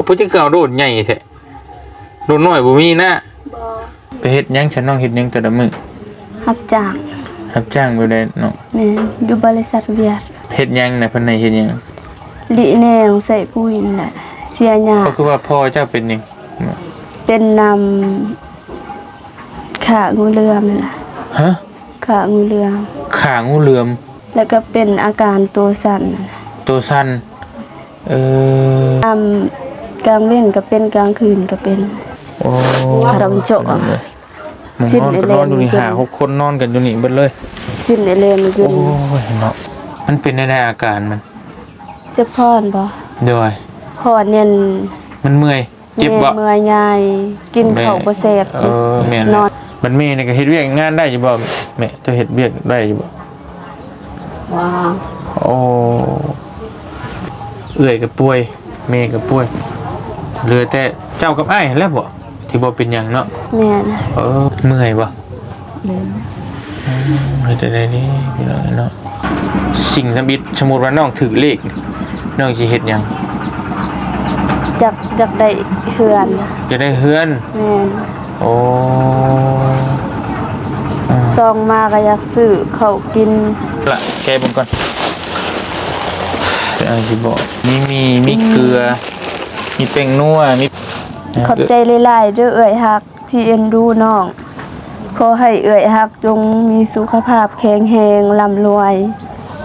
ຜູ້ຈັກຄືເອົາໂດດໃຫຍ່ແທ້ ໂດດນ້ອຍບໍ່ມີນະ. ບໍ່. ໄປເຮັດຫຍັງຊັ້ນ ນ້ອງເຮັດຫຍັງແຕ່ລະມື້? ຮັບຈ້າງ. ຮັບຈ້າງແບບໃດນ້ອງ? ແມ່ນ ຢູ່ບໍລິສັດຫວຽດ. ເຮັດຫຍັງນະ ເພິ່ນໃຫ້ເຮັດຫຍັງ? ລິແນງ ໃສ່ປຸ໋ຍນັ້ນແຫຼະ ເສຍຫຍ້າ. ກໍຄືວ່າພໍ່ເຈົ້າເປັນຫຍັງ? ເປັນນຳ ຂ້າງູເຫຼືອມຫັ້ນລະ. ຮະ? ຂ້າງູເຫຼືອມ. ຂ້າງູເຫຼືອມ ແລ້ວກໍເປັນອາການໂຕສັ່ນ. ໂຕສັ່ນ. ເອີ ຍາມກາງເວັນກໍເປັນ ກາງຄືນກໍເປັນ. ໂອ້ ຂະດອນໂຈະ. ໝູ່ນອນກໍນອນຢູ່ນີ້ ຫ້າຫົກຄົນນອນກັນຢູ່ນີ້ເບິດເລີຍ. ສິ້ນເອເລນຢູ່. ໂອ້ຍເນາະ ມັນເປັນແນວໃດອາການມັນ? ເຈັບຄໍຫັ້ນບໍ່? ໂດຍ. ຄໍແໜ້ນ. ມັນເມື່ອຍ. ເຈັບບໍ່? ແມ່ນ ເມື່ອຍງ່າຍ ກິນເຂົ້າບໍ່ແຊບ. ເອີ ແມ່ນ. ນອນ. ບັດແມ່ນີ້ກໍເຮັດວຽກງານໄດ້ຢູ່ບໍ່ແມ່? ເຈົ້າເຮັດວຽກໄດ້ຢູ່ບໍ່? ວ້າວ. ໂອ້ ເອື້ອຍກໍປ່ວຍ ແມ່ກໍປ່ວຍ ເຫຼືອແຕ່ເຈົ້າກັບອ້າຍຫັ້ນແຫຼະບໍ່ ທີ່ບໍ່ເປັນຫຍັງເນາະ? ແມ່ນ. ເອີ ເມື່ອຍບໍ່? ອືມ ເຮັດໄດ້ນີ້ພີ່ນ້ອງເນາະ. ສິ່ງທຳອິດ ສົມມຸດວ່ານ້ອງຖືກເລກ ນ້ອງຊິເຮັດຫຍັງ? ຢາກ ຢາກໄດ້ເຮືອນ. ຢາກໄດ້ເຮືອນ? ແມ່ນ. ໂອ້ ອືມ ສອງມາກໍຢາກຊື້ເຂົ້າກິນ. ລະ ແກະເບິ່ງກ່ອນ. ເປັນຫຍັງຊິບອກ ມີໝີ່ ມີເກືອ ມີແປ້ງນົວ ມີ ຂອບໃຈຫຼາຍໆເດີ້ ເອື້ອຍຮັກ ທີ່ເອັນດູນ້ອງ. ຂໍໃຫ້ເອື້ອຍຮັກຈົ່ງມີສຸຂະພາບແຂງແຮງ ລ່ຳລວຍ.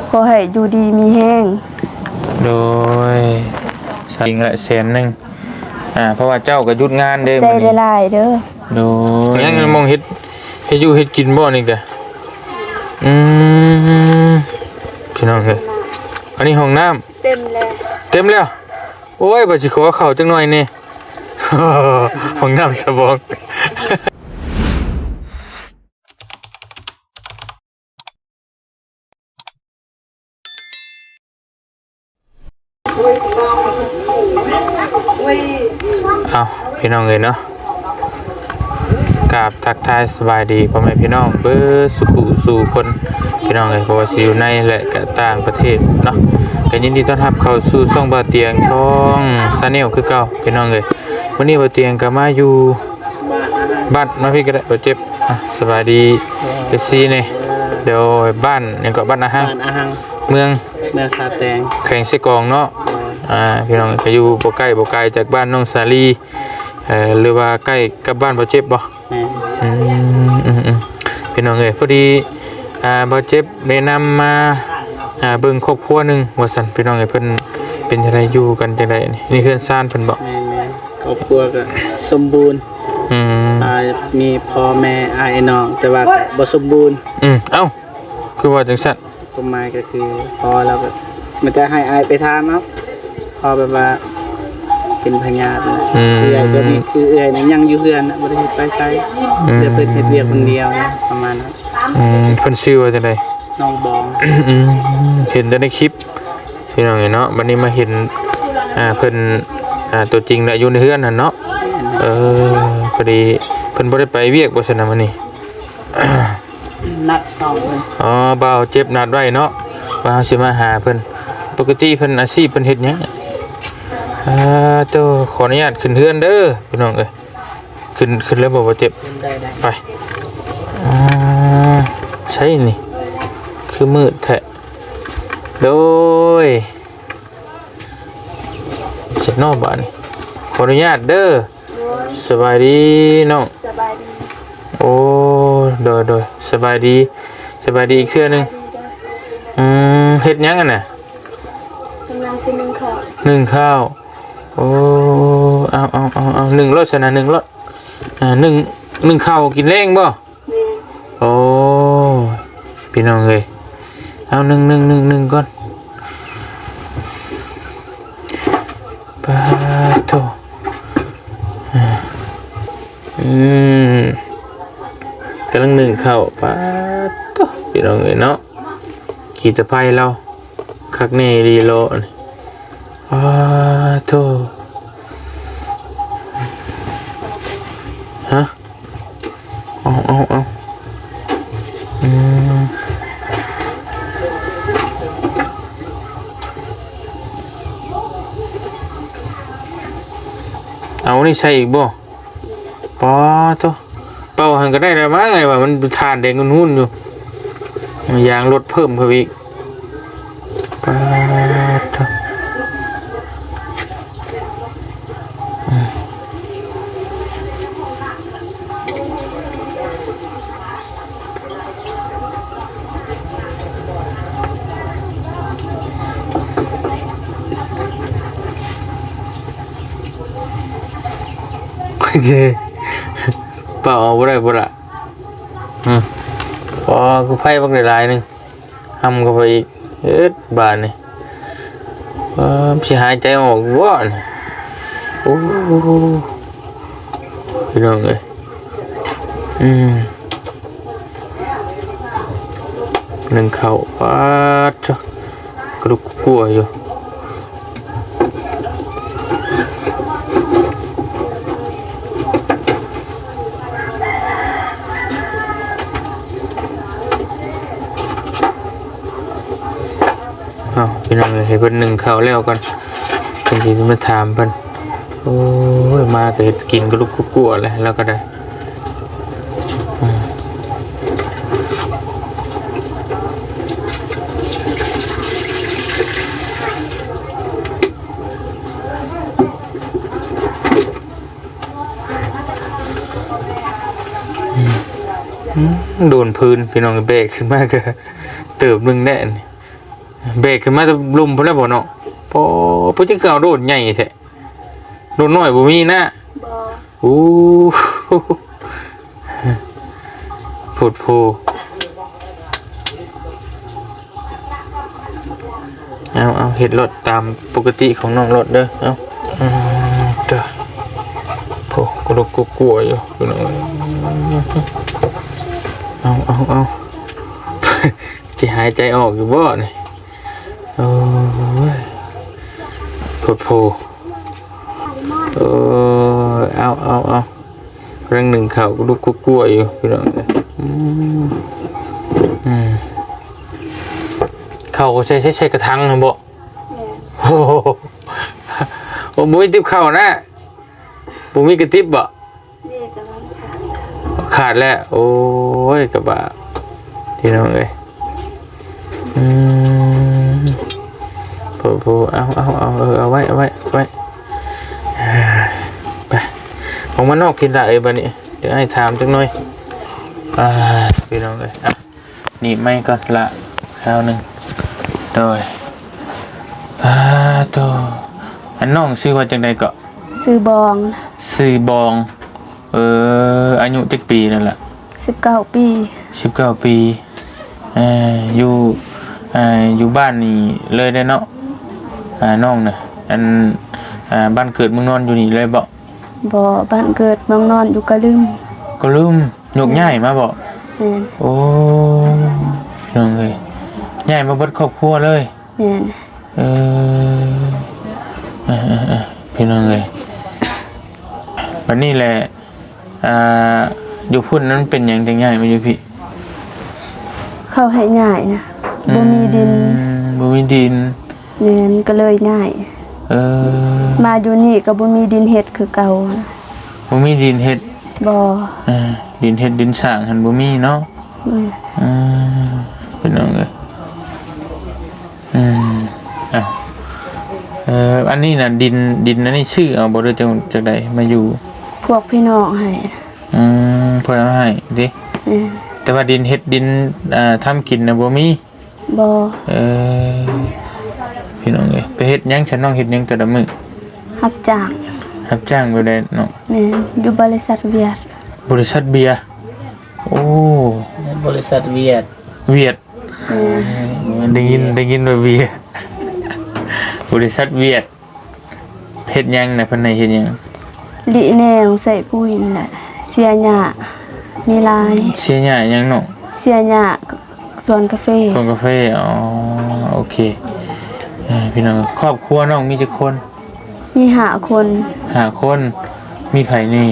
ຂໍໃຫ້ຢູ່ດີມີແຮງ. ໂດຍ ສາວອີງລະແສນໜຶ່ງ ອ່າ ເພາະວ່າເຈົ້າກໍຢຸດງານເດ້ ໃຈ ມື້ນີ້ ຫຼາຍໆເດີ້. ໂດຍ ຍັງມອງເຮັດ ເຮັດຢູ່ເຮັດກິນບໍ່ນີ້ກະ? ອືມ ພີ່ນ້ອງເອີຍ ອັນນີ້ຫ້ອງນ້ຳ ເຕັມແລ້ວ ເຕັມແລ້ວ. ໂອ້ຍ ວ່າຊິຂໍເຂົ້າຈັກໜ່ອຍແດ່. ຫ້ອງນ້ຳສະບອງ. ເອົາ ພີ່ນ້ອງເອີຍເນາະ ກາບທັກທາຍສະບາຍດີພໍ່ແມ່ພີ່ນ້ອງເບິດສູ່ຜູ້ສູ່ຄົນ ພີ່ນ້ອງເອີຍ ບໍ່ວ່າຊິຢູ່ໃນ ແລະ ກະຕ່າງປະເທດເນາະ ກະຍິນດີຕ້ອນຮັບເຂົ້າສູ່ຊ່ອງບ່າວຕຽງ ຊ່ອງ Channel ຄືເກົ່າ ພີ່ນ້ອງເອີຍ. ມື້ນີ້ບ່າວຕຽງກະມາຢູ່ ບັດມາພີ້ກໍໄດ້ ບໍ່ເຈັບ. ອ່ະ ສະບາຍດີ ເອັຟຊີ ແດ່. ໂດຍ ບ້ານຫຍັງເກາະ? ບ້ານອາຮັງ ບ້ານອາຮັງ ເມືອງ ເມືອງທ່າແຕງ ແຂວງເຊກອງເນາະ. ໂດຍ ອ່າ ພີ່ນ້ອງກໍຢູ່ບໍ່ໃກ້ບໍ່ໄກຈາກບ້ານນ້ອງສາລີ ເອີ ຫຼືວ່າໃກ້ກັບບ້ານບໍ່ເຈັບບໍ່? ແມ່ນ. ອືມ ອືມ ອືມ ພີ່ນ້ອງເອີຍ ພໍດີ ອ່າ ບໍ່ເຈັບແນະນຳມາ ອ່າ ເບິ່ງຄອບຄົວໜຶ່ງວ່າຊັ້ນ ພີ່ນ້ອງເອີຍ ເພິ່ນເປັນຈັ່ງໃດ ຢູ່ກັນຈັ່ງໃດ? ນີ້ເຮືອນຊານເພິ່ນບໍ່? ແມ່ນໆ ຄອບຄົວກໍສົມບູນ. ອືມ ອ່າ ມີພໍ່ແມ່ ອ້າຍ ນ້ອງ ແຕ່ວ່າກໍບໍ່ສົມບູນ. ອືມ ເອົ້າ ຄືວ່າຈັ່ງຊັ້ນ? ຄວາມໝາຍກໍຄືພໍ່ລາວກໍມີແຕ່ໃຫ້ອ້າຍໄປຖາມເອົາ ພໍ່ແບບວ່າເປັນພະຍາດນະ. ອືມ ເອື້ອຍຕົວນີ້ຄືເອື້ອຍນີ້ຍັງຢູ່ເຮືອນນະ ບໍ່ໄດ້ເຮັດໄປໃສ. ອືມ ແຕ່ເພິ່ນເຮັດວຽກຄົນດຽວນະ ປະມານນັ້ນ. ອືມ ເພິ່ນຊື່ວ່າຈັ່ງໃດ? ນ້ອງບອງ. ອືມ ເຫັນແຕ່ໃນຄລິບ ພີ່ນ້ອງເອີຍເນາະ ບັດນີ້ມາເຫັນ ອ່າ ເພິ່ນ ອ່າ ຕົວຈິງລະຢູ່ໃນເຮືອນຫັ້ນເນາະ. ແມ່ນ. ເອີ ພໍດີເພິ່ນບໍ່ໄດ້ໄປວຽກບໍ່ຊັ້ນນະມື້ນີ້? ນັດນ້ອງເພິ່ນ. ອໍ ບ່າວເຈັບນັດໄວ້ເນາະ ວ່າເຮົາຊິມາຫາເພິ່ນ. ປົກກະຕິເພິ່ນ ອາຊີບເພິ່ນເຮັດຫຍັງ? ອ່າ ໂຕ ຂໍອະນຸຍາດຂຶ້ນເຮືອນເດີ ພີ່ນ້ອງເອີຍ. ຂຶ້ນ ຂຶ້ນເລີຍບໍ່ ບໍ່ເຈັບ? ຂຶ້ນໄດ້ ໄດ້. ໄປ. ອ່າ ໃສນີ້ ຄືມືດແທ້? ໂດຍ ເສັດເນາະບາດນີ້. ຂໍອະນຸຍາດເດີ. ໂດຍ ສະບາຍດີນ້ອງ. ສະບາຍດີ. ໂອ້ ໂດຍ ໂດຍ ສະບາຍດີ ສະບາຍດີອີກເທື່ອໜຶ່ງ. ສະບາຍດີເດີ. ອືມ ເຮັດຫຍັງຫັ້ນນະ? ກຳລັງຊິໜຶ້ງເຂົ້າ. ໜຶ້ງເຂົ້າ. ໂອ້ ເອົາ ເອົາ ເອົາ ເອົາ ໜຶ້ງໂລດຊັ້ນນະ ໜຶ້ງໂລດ. ອ່າ ໜຶ້ງ ໜຶ້ງເຂົ້າກິນແລງບໍ່? ແມ່ນ. ໂອ້ ພີ່ນ້ອງເອີຍ ເອົາ ໜຶ້ງ ໜຶ້ງ ໜຶ້ງ ໜຶ້ງກ່ອນ. ປາດໂທ້ ອືມ ກຳລັງໜຶ້ງເຂົ້າ. ປາດໂທ້ ພີ່ນ້ອງເອີຍເນາະ ຂີ້ຕະໄພລາວ ຄັກແນ່ອີ່ຫຼີເລາະ. ປາດໂທ້ ຮະ ເອົາ ເອົາ ເອົາ ອືມ. ເອົານີ້ໃສ່ອີກບໍ່? ປາໂທ້ ເປົ່າຫັ້ນກໍໄດ້ແລ້ວມັ້ງ ອ້າຍວ່າມັນຖ່ານແດງຫຸ່ນໆຢູ່ ຢາງລົດເພີ່ມເຂົ້າໄປອີກ ປາໂທ້. ໂອເຄ ເປົ່າເອົາບໍ່ໄດ້ບໍ່ລະ? ອືມ ອໍ ຄືໄຟບັກຫຼາຍໆໜຶ່ງ ຫຳເຂົ້າໄປອີກ ເອີດ ບາດນີ້ ເອີ ຊິຫາຍໃຈອອກຢູ່ບໍ່ນີ້? ໂອ້ ພີ່ນ້ອງເອີຍ ອືມ ໜຶ້ງເຂົ້າ ປາດໂທ້ ກະດຸກກະກົວຢູ່. ເອົາ ພີ່ນ້ອງເອີຍ ໃຫ້ເພິ່ນໜຶ້ງເຂົ້າແລ້ວກ່ອນ ຈັ່ງຊິມາຖາມເພິ່ນ. ໂອ້ຍ ມາກໍເຮັດກິນກະລຸກກະກົວແຫຼະ ລາວກໍໄດ້. ອືມ ອືມ ໂດນພື້ນ ພີ່ນ້ອງ ແບກຂຶ້ນມາກໍເຕີບໜຶ່ງແດ່ນີ້ ແບກຂຶ້ນມາແຕ່ລຸ່ມພຸ້ນແລ້ວບໍ່ເນາະ. ໂອ້ ເພິ່ນຈັ່ງຄືເອົາໂດດໃຫຍ່ແທ້ ໂດດນ້ອຍບໍ່ມີນະ? ບໍ່. ໂອ້ ໂພດໂພ. ເອົາ ເອົາ ເຮັດໂລດຕາມປົກກະຕິຂອງນ້ອງໂລດເດີ. ເອົາ ອືມ ເດີ ໂພ ກະລຸກກະກົວຢູ່ ພີ່ນ້ອງ. ເອົາ ເອົາ ເອົາ ຊິຫາຍໃຈອອກຢູ່ບໍ່ນີ້? ໂອ້ຍ ໂພດໂພ. ເອີ ເອົາ ເອົາ ເອົາ ກຳລັງໜຶ້ງເຂົ້າກະລຸກກະກົວຢູ່ ພີ່ນ້ອງເອີຍ. ອືມ ອືມ ເຂົ້າໃສ່ ໃສ່ ໃສ່ກະຖັງຫັ້ນບໍ່? ແມ່ນ. ໂອ້ ໂອ້ ບໍ່ມີຕິບເຂົ້ານະ? ບໍ່ມີກະຕິບບໍ່? ມີ ແຕ່ວ່າມັນຂາດ ຂາດແລ້ວ. ໂອ້ຍ ກະບາ ພີ່ນ້ອງເອີຍ. ອືມ ໂພ ໂພ ເອົາ ເອົາ ເອົາ ເອີ ເອົາໄວ້ ເອົາໄວ້ ເອົາໄວ້ ໄປ ອອກມານອກພີ້ລະເອີຍ ບາດນີ້ ດຽວອ້າຍຖາມຈັກໜ່ອຍ. ອ່າ ພີ່ນ້ອງເອີຍ ອ່ະ ໜີບໄມ້ກ່ອນລະຄາວໜຶ່ງ. ໂດຍ ອ່າ ໂຕ ອັນນ້ອງຊື່ວ່າຈັ່ງໃດເກາະ? ຊື່ບອງ. ຊື່ບອງ. ເອີ ອາຍຸຈັກປີນັ້ນລະ? ສິບເກົ້າປີ. ສິບເກົ້າປີ. ເອີ ຢູ່ ເອີ ຢູ່ບ້ານນີ້ເລີຍເດ້ເນາະ ອ່າ ນ້ອງນະ? ອັນ ອ່າ ບ້ານເກີດເມືອງນອນຢູ່ນີ້ເລີຍບໍ່? ບໍ່ ບ້ານເກີດເມືອງນອນຢູ່ກະລຶມ. ກະລຶມ. ໂຍກຍ້າຍມາບໍ່? ແມ່ນ. ໂອ້ ພີ່ນ້ອງເອີຍ ຍ້າຍມາເບິດຄອບຄົວເລີຍ? ແມ່ນ. ເອີ ເອີ ເອີ ເອີ ພີ່ນ້ອງເອີຍ ບັດນີ້ແຫຼະ ອ່າ ຢູ່ພຸ້ນນັ້ນເປັນຫຍັງຈັ່ງຍ້າຍມາຢູ່ພີ້? ເຂົາໃຫ້ຍ້າຍນະ ອືມ ບໍ່ມີດິນ. ບໍ່ມີດິນ. ແມ່ນ ກໍເລີຍຍ້າຍ. ເອີ ມາຢູ່ນີ້ກໍບໍ່ມີດິນເຮັດຄືເກົ່າ. ບໍ່ມີດິນເຮັດ? ບໍ່. ເອີ ດິນເຮັດດິນສ້າງຫັ້ນບໍ່ມີເນາະ? ແມ່ນ. ອືມ ພີ່ນ້ອງເອີຍ ອືມ ເອົາ ເອີ ອັນນີ້ນະ ດິນ ດິນອັນນີ້ຊື້ເອົາບໍ່ ຫຼື ຈັ່ງ ຈັ່ງໃດມາຢູ່? ພວກພີ່ນ້ອງໃຫ້. ອືມ ເພິ່ນເອົາໃຫ້ຕິ? ແມ່ນ. ແຕ່ວ່າດິນເຮັດດິນ ອ່າ ທຳກິນນະບໍ່ມີ? ບໍ່. ເອີ ພີ່ນ້ອງເອີຍ ໄປເຮັດຫຍັງຊັ້ນ ນ້ອງເຮັດຫຍັງແຕ່ລະມື້? ຮັບຈ້າງ. ຮັບຈ້າງແບບໃດນ້ອງ? ແມ່ນ ຢູ່ບໍລິສັດຫວຽດ. ບໍລິສັດເບຍ? ໂອ້ ບໍລິສັດຫວຽດ. ຫວຽດ. ແມ່ນ. ໄດ້ຍິນ ໄດ້ຍິນວ່າເບຍ ບໍລິສັດຫວຽດ. ເຮັດຫຍັງນະ ເພິ່ນໃຫ້ເຮັດຫຍັງ? ລິແນງ ໃສ່ປຸ໋ຍນັ້ນແຫຼະ ເສຍຫຍ້າມີຫຼາຍ. ເສຍຫຍ້າຫຍັງນ້ອງ? ເສຍຫຍ້າສວນກາເຟ. ສວນກາເຟ. ອໍ ໂອເຄ. ເອີ ພີ່ນ້ອງ ຄອບຄົວນ້ອງມີຈັກຄົນ? ມີຫ້າຄົນ. ຫ້າຄົນ. ມີໃຜແດ່?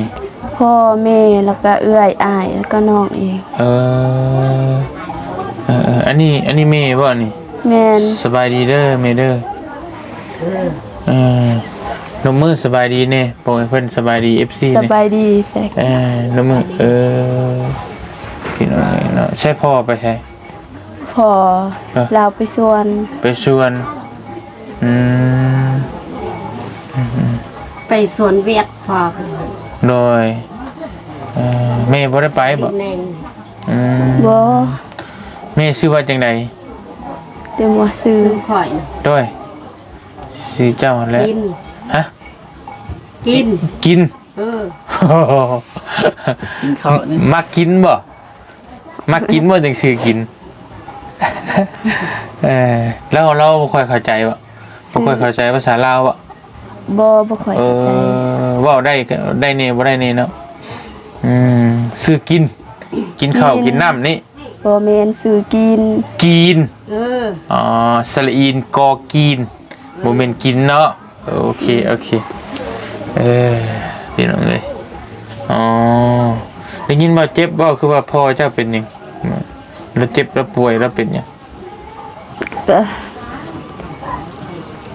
ພໍ່ແມ່ ແລ້ວກະເອື້ອຍ ອ້າຍ ແລ້ວກະນ້ອງເອງ. ເອີ ເອີ ເອີ ອັນນີ້ ອັນນີ້ແມ່ບໍ່ນີ້? ແມ່ນ. ສະບາຍດີເດີແມ່ເດີ. ເອີ ນົມມືສະບາຍດີແດ່ ບອກໃຫ້ເພິ່ນສະບາຍດີ ເອັຟຊີ ສະບາຍດີແຟກ ເອີ ນົມມື ເອີ ພີ່ນ້ອງເອີຍເນາະ ໃຊ້ພໍ່ໄປໃສ? ພໍ່ ເອີ ລາວໄປສວນ ໄປສວນ ອືມ ອືມ ໄປສວນຫວຽດພໍ່ ໂດຍ ເອີ ແມ່ບໍ່ໄດ້ໄປບໍ່? ອືມ ບໍ່ ແມ່ຊື່ວ່າຈັ່ງໃດ? ແຕ່ວ່າຊື່ ຊື່ຂ້ອຍ ໂດຍ ຊື່ເຈົ້າຫັ້ນແຫຼະ ກິນ ຮະ? ກິນ ກິນ ເອີ ກິນເຂົ້ານີ້ ມັກກິນບໍ່? ມັກກິນບໍ່ ຈັ່ງຊື່ກິນ ເອີ ລາວ ລາວບໍ່ຄ່ອຍເຂົ້າໃຈບໍ່? ບໍ່ຄ່ອຍເຂົ້າໃຈພາສາລາວບໍ່? ບໍ່ ບໍ່ຄ່ອຍເຂົ້າໃຈ ເອີ ເວົ້າໄດ້ ໄດ້ແດ່ບໍ່ໄດ້ແດ່ເນາະ ອືມ ຊື່ກິນ ກິນເຂົ້າ ກິນ ກິນນ້ຳນີ້ ບໍ່ແມ່ນ ຊື່ກີນ ກີນ ເອີ ອໍ ສະຫຼະອີນ ກໍກີນ ບໍ່ແມ່ນກິນເນາະ ໂອເຄ ໂອເຄ ເອີ ພີ່ນ້ອງເອີຍ ອໍ ໄດ້ຍິນວ່າເຈັບບໍ່ ຄືວ່າພໍ່ເຈົ້າເປັນຫຍັງ ລາວເຈັບ ລາວປ່ວຍ ລາວເປັນຫຍັງ? ກະ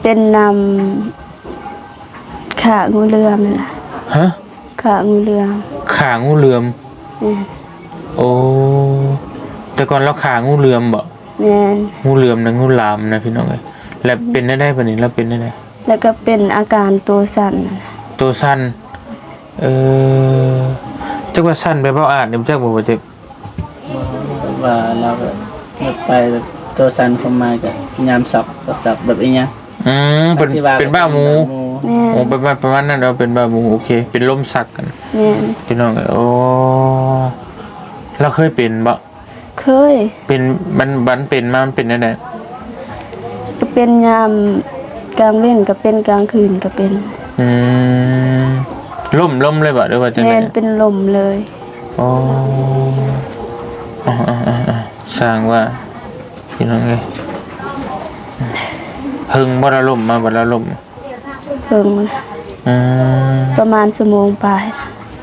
ເປັນນຳ ຂ້າງູເຫຼືອມຫັ້ນລະ ຮະ? ຂ້າງູເຫຼືອມ ຂ້າງູເຫຼືອມ ແມ່ນ ໂອ້ ແຕ່ກ່ອນລາວຂ້າງູເຫຼືອມບໍ່? ແມ່ນ ງູເຫຼືອມນະ ງູຫຼາມນະ ພີ່ນ້ອງເອີຍ ແລ້ວເປັນແນວໃດບາດນີ້ ລາວເປັນແນວໃດ? ແລ້ວກໍເປັນອາການໂຕສັ່ນ ໂຕສັ່ນ ເອີ ຈັກວ່າສັ່ນແບບເວົ້າອາດນີ້ ຈັກບໍ່ ບໍ່ເຈັບ? ວ່າລາວແບບ ແບບໄປແບບໂຕສັ່ນເຂົ້າມາ ກໍຍາມສັບ ກໍສັບແບບອີຫຍັງ ອືມ ເປັນ ເປັນບ້າໝູ ແມ່ນ ໂອ້ ເປັນ ປະມານນັ້ນ ເປັນບ້າໝູ ໂອເຄ ເປັນລົມຊັກກັນ ແມ່ນ ພີ່ນ້ອງເອີຍ ໂອ້ ລາວເຄີຍເປັນບໍ່? ເຄີຍ ເປັນ ມັນ ມັນເປັນມາ ມັນເປັນແນວໃດ? ກໍເປັນຍາມກາງເວັນກໍເປັນ ກາງຄືນກໍເປັນ ອືມ ລົ້ມ ລົ້ມເລີຍບໍ່ ຫຼືວ່າຈັ່ງໃດ? ແມ່ນ ເປັນລົ້ມເລີຍ ໂອ້ ອ່າໆໆໆ ຊ່າງວ່າ ພີ່ນ້ອງເອີຍ ເຫິງບໍ່ລະລົ້ມມາ ບໍ່ລະລົ້ມ? ເພິ່ງ ອືມ ປະມານຊົ່ວໂມງປາຍ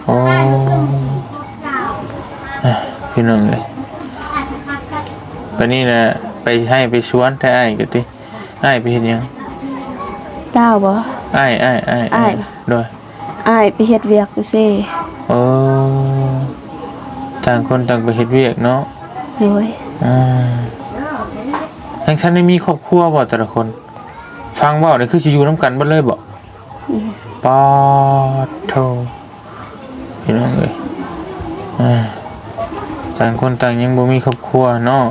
ໂອ້ ອ່ະ ພີ່ນ້ອງເອີຍ ບາດນີ້ນະ ໄປໄຮ່ໄປສວນແຕ່ອ້າຍກໍຕິ ອ້າຍໄປເຮັດຫຍັງ? ລາວບໍ່? ອ້າຍ ອ້າຍ ອ້າຍ ອ້າຍ ໂດຍ ອ້າຍໄປເຮັດວຽກຢູ່ເຊ ເອີ ຕ່າງຄົນຕ່າງໄປເຮັດວຽກເນາະ ໂດຍ ອືມ ຍັງທັນໄດ້ມີຄອບຄົວບໍ່ແຕ່ລະຄົນ? ຟັງເວົ້ານີ້ຄືຊິຢູ່ນຳກັນເບິດເລີຍບໍ? ອືມ ປາດໂທ ພີ່ນ້ອງເອີຍ ອ່າ ຕ່າງຄົນຕ່າງຍັງບໍ່ມີຄອບຄົວເນາະ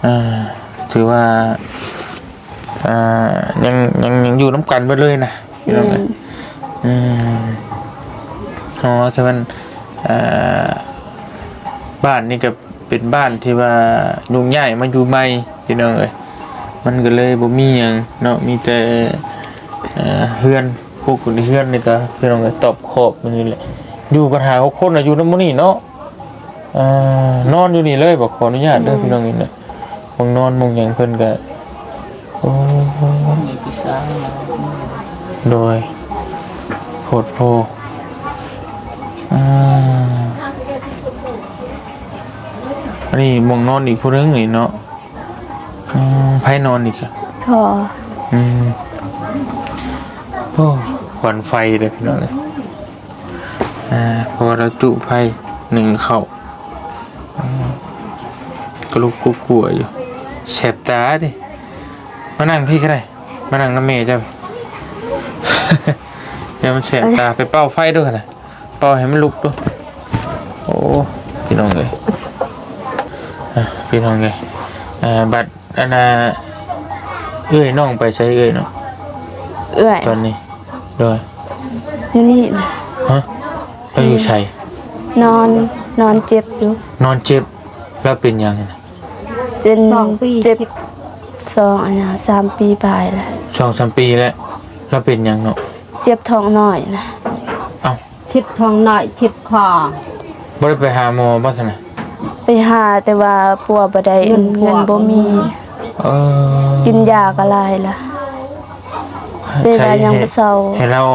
ອ່າ ຖືວ່າ ອ່າ ຍັງ ຍັງ ຍັງຢູ່ນຳກັນເບິດເລີຍນະ ພີ່ນ້ອງເອີຍ ອືມ ອືມ ອໍ ຄືມັນ ອ່າ ບ້ານນີ້ກໍ ເປັນບ້ານທີ່ວ່າໂຍກຍ້າຍມາຢູ່ໃໝ່ ພີ່ນ້ອງເອີຍ ມັນກໍເລີຍບໍ່ມີຫຍັງເນາະ ມີແຕ່ ເອີ ເຮືອນ ພວກຄົນໃນເຮືອນນີ້ກໍ ພີ່ນ້ອງເອີຍ ຕອບຂອບຢູ່ນີ້ແຫຼະ ຢູ່ກັນຫ້າຫົກຄົນນະ ຢູ່ນຳໝູ່ນີ້ເນາະ ເອີ ນອນຢູ່ນີ້ເລີຍບໍ? ຂໍອະນຸຍາດເດີ ອືມ ພີ່ນ້ອງເອີຍນະ ໝ່ອງນອນໝ່ອງຫຍັງເພິ່ນກໍ ໂອ້ ໂດຍ ໂພດໂພ ອືມ ອັນນີ້ໝ່ອງນອນອີກຜູ້ໜຶ່ງນີ້ເນາະ ອືມ ໃຜນອນອີກ? ພໍ່ ອືມ ໂອ້ ຄວັນໄຟເດີພີ່ນ້ອງເອີຍ ອ່າ ເພາະວ່າລາວຈຸໄຟໜຶ້ງເຂົ້າ ອືມ ກະລຸກກົວໆຢູ່ ແສບຕາເດ້ ມານັ່ງພີ້ກໍໄດ້ ມານັ່ງນຳແມ່ເຈົ້າ ຢ່າມັນແສບຕາ ໄປເປົ່າໄຟດູຫັ້ນນະ ເປົ່າໃຫ້ມັນລຸກດູ ໂອ້ ພີ່ນ້ອງເອີຍ ອ່ະ ພີ່ນ້ອງເອີຍ ອ່າ ບັດ ອັນນ່າ ເອື້ອຍນ້ອງໄປໃສເອື້ອຍນ້ອງ? ເອື້ອຍ ຕອນນີ້ ໂດຍ ຢູ່ນີ້ນະ ຮະ? ລາວຢູ່ໃສ? ນອນ ນອນເຈັບຢູ່ ນອນເຈັບ ລາວເປັນຫຍັງຫັ້ນນະ? ເປັນ ສອງປີ ເຈັບ ເຈັບ ສອງ ອັນນ່າ ສາມປີປາຍແລ້ວ ສອງສາມປີແລ້ວ ລາວເປັນຫຍັງເນາະ? ເຈັບທ້ອງນ້ອຍນະ ເອົ້າ ເຈັບທ້ອງນ້ອຍ ເຈັບຄໍ ບໍ່ໄດ້ໄປຫາໝໍບໍ່ຊັ້ນນະ? ໄປຫາ ແຕ່ວ່າປົວບໍ່ໄດ້ ເງິນ ເງິນບໍ່ມີ ເອີ ກິນຢາກໍຫຼາຍລະ ແຕ່ວ່າຍັງບໍ່ເຊົາ ໃຫ້ລາວ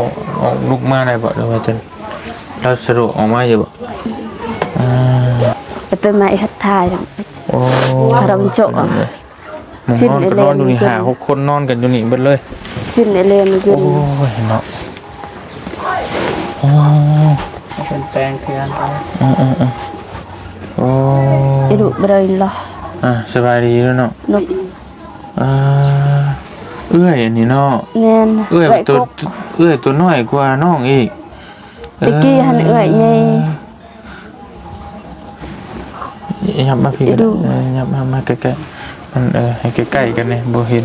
ອອກລຸກມາໄດ້ບໍ່ ຫຼືວ່າຈັ່ງ ລາວສະດວກອອກມາຢູ່ບໍ່? ອືມ ໄປໄມ້ຮັດຖ່າຍ ໂອ້ ຄາຣາມໂຈະ ໝ່ອງນອນກໍນອນຢູ່ນີ້ ຫ້າຫົກຄົນນອນກັນຢູ່ນີ້ເບິດເລີຍ ຊິ້ນເອເລນຢູ່ ໂອ້ຍເນາະ ປ່ຽນແປງເຮືອນໄປ. ເອີໆໆ ໂອ້ ອີດຸເບຣຍລະ ອ່າ ສະບາຍດີເນາະ. ເນາະ ອ່າ ເອື້ອຍອັນນີ້ເນາະ. ແມ່ນ ເອື້ອຍ ເອື້ອຍໂຕ ເອື້ອຍໂຕນ້ອຍກວ່ານ້ອງອີກ. ແຕ່ກີ້ຫັ້ນເອື້ອຍໃຫຍ່. ຫຍັບມາພີ້ກໍໄດ້ ເອີ ຫຍັບມາ ມາໃກ້ໆ ມັນ ເອີ ໃຫ້ໃກ້ໆກັນແດ່ ບໍ່ເຫັນ.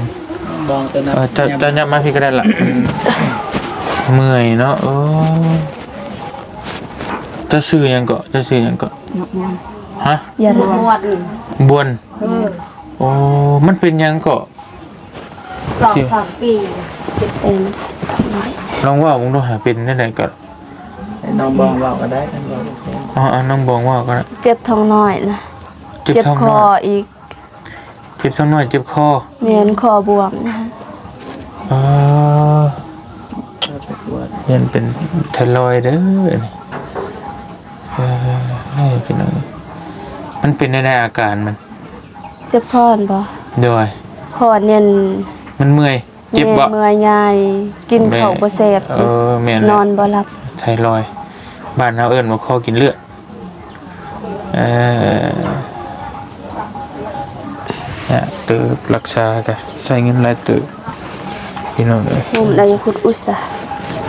ເອີ ເຈົ້າ ເຈົ້າຫຍັບມາພີ້ກໍໄດ້ລະ. ເມື່ອຍເນາະ. ໂອ້ ເຈົ້າຊື່ຫຍັງເກາະ? ເຈົ້າຊື່ຫຍັງເກາະ? ຮະ? ຍາດາ ບວນ. ໂອ້ ມັນເປັນຫຍັງເກາະ? ສອງສາມປີເຈັບເອງ. ລອງເວົ້າເບິ່ງດູຫາ ເປັນແນວໃດກໍ ໃຫ້ນ້ອງບອງເວົ້າກໍໄດ້ ຄັນເວົ້າບໍ່ເປັນ. ອໍ ນ້ອງບອງເວົ້າກໍໄດ້. ເຈັບທ້ອງນ້ອຍນະ ເຈັບທ້ອງນ້ອຍ ເຈັບຄໍອີກ. ເຈັບທ້ອງນ້ອຍ ເຈັບຄໍ. ແມ່ນ ຄໍບວມນະ. ອໍ ໄປກວດ ຢ້ານເປັນໄທຣອຍເດີນີ້. ເອີ ພີ່ນ້ອງ ມັນເປັນແນວໃດອາການມັນ? ເຈັບຄໍຫັ້ນບໍ? ໂດຍ ຄໍແໜ້ນ. ມັນເມື່ອຍ ເຈັບບໍ? ແມ່ນ ເມື່ອຍງ່າຍ ກິນເຂົ້າບໍ່ແຊບ. ເອີ ແມ່ນແຫຼະ ນອນບໍ່ຫຼັບ. ໄທຣອຍ ບ້ານເຮົາເອີ້ນວ່າຄໍກິນເລືອດ. ເອີ ຍາກເຕີບ ລັກສາກະໃຊ້ເງິນຫຼາຍເຕີບ ພີ່ນ້ອງເອີຍ. ໂຮມໄດ້ຄຸດອຸດສາ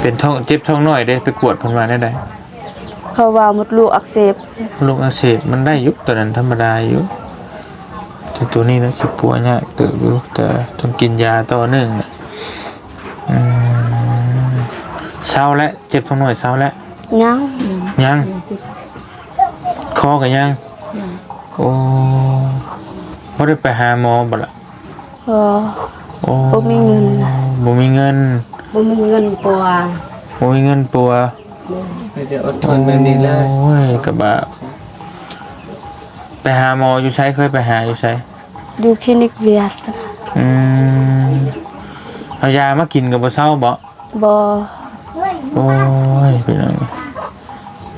ເປັນທ້ອງ ເຈັບທ້ອງນ້ອຍເດ້ ໄປກວດເພິ່ນວ່າແນວໃດ? ເຂົາວ່າມົດລູກອັກເສບ. ມົດລູກອັກເສບ ມັນໄດ້ຢູ່ ໂຕນັ້ນທຳມະດາຢູ່ ແຕ່ໂຕນີ້ນະ ຊິປົວຍາກເຕີບຢູ່ ແຕ່ຕ້ອງກິນຢາຕໍ່ເນື່ອງນະ. ອືມ ເຊົາແລ້ວ ເຈັບທ້ອງນ້ອຍເຊົາແລ້ວ? ຍັງ ຍັງ ຄໍກໍຍັງ. ຍັງ ໂອ້ ບໍ່ໄດ້ໄປຫາໝໍບໍ່ລະ? ບໍ່ ໂອ້ ບໍ່ມີເງິນນະ ບໍ່ມີເງິນ ບໍ່ມີເງິນປົວ ບໍ່ມີເງິນປົວ. ໂດຍ ມີແຕ່ອົດທົນແບບນີ້ເລີຍ. ໂອ້ຍ ກະບາບ ໄປຫາໝໍຢູ່ໃສ? ເຄີຍໄປຫາຢູ່ໃສ? ຢູ່ຄລີນິກວຽດ. ອືມ ເອົາຢາມາກິນກໍບໍ່ເຊົາບໍ? ບໍ່. ໂອ້ຍ ພີ່ນ້ອງ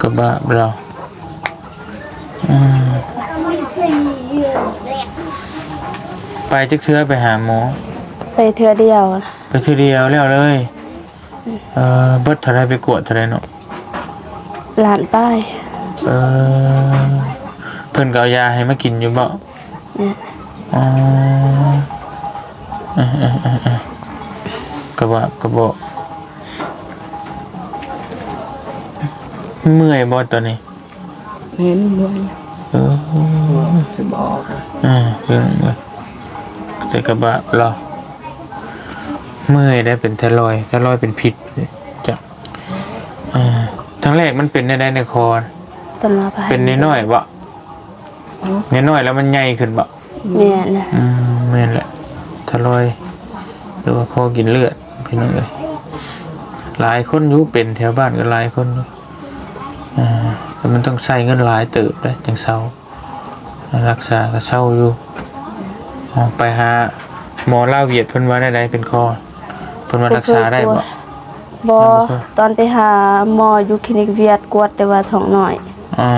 ກະບາບລາວ. ອືມ ໄປຈັກເທື່ອໄປຫາໝໍ? ໄປເທື່ອດຽວ. ໄປເທື່ອດຽວແລ້ວເລີຍ. ເອີ ເບິດເທົ່າໃດ ໄປກວດເທົ່າໃດເນາະ? ລ້ານປາຍ. ເອີ ເພິ່ນກໍເອົາຢາໃຫ້ມາກິນຢູ່ບໍ? ແມ່ນ. ອໍ ເອີໆໆ ກະບາບກະເບາະ. ເມື່ອຍບໍ່ຕອນນີ້? ແມ່ນ ເມື່ອຍ. ເອີ ຊິບອອກ. ເອີ ເບິ່ງ ແຕ່ກະບາບລາວ ເມື່ອຍໄດ້ ເປັນໄທຣອຍ ໄທຣອຍເປັນພິດ. ຈ້ະ ເອີ ຄັ້ງແລກມັນເປັນແນວໃດໃນຄໍ? ເປັນນ້ອຍໆບໍ? ນ້ອຍໆແລ້ວມັນໃຫຍ່ຂຶ້ນບໍ? ແມ່ນ. ອືມ ແມ່ນແຫຼະ ໄທຣອຍ ຫຼືວ່າຄໍກິນເລືອດ ພີ່ນ້ອງເອີຍ. ຫຼາຍຄົນຢູ່ເປັນ ແຖວບ້ານກໍຫຼາຍຄົນຢູ່. ເອີ ແຕ່ມັນຕ້ອງໃຊ້ເງິນຫຼາຍເຕີບເດ້ ຈັ່ງເຊົາ. ລັກສາກໍເຊົາຢູ່. ເອົາ ໄປຫາໝໍລາວວຽດ ເພິ່ນວ່າແນວໃດເປັນຄໍ? ເພິ່ນວ່າລັກສາໄດ້ບໍ່? ບໍ່ ຍັງບໍ່ເຄີຍ. ຕອນໄປຫາໝໍຢູ່ຄລີນິກວຽດ ກວດແຕ່ວ່າທ້ອງນ້ອຍ. ອໍ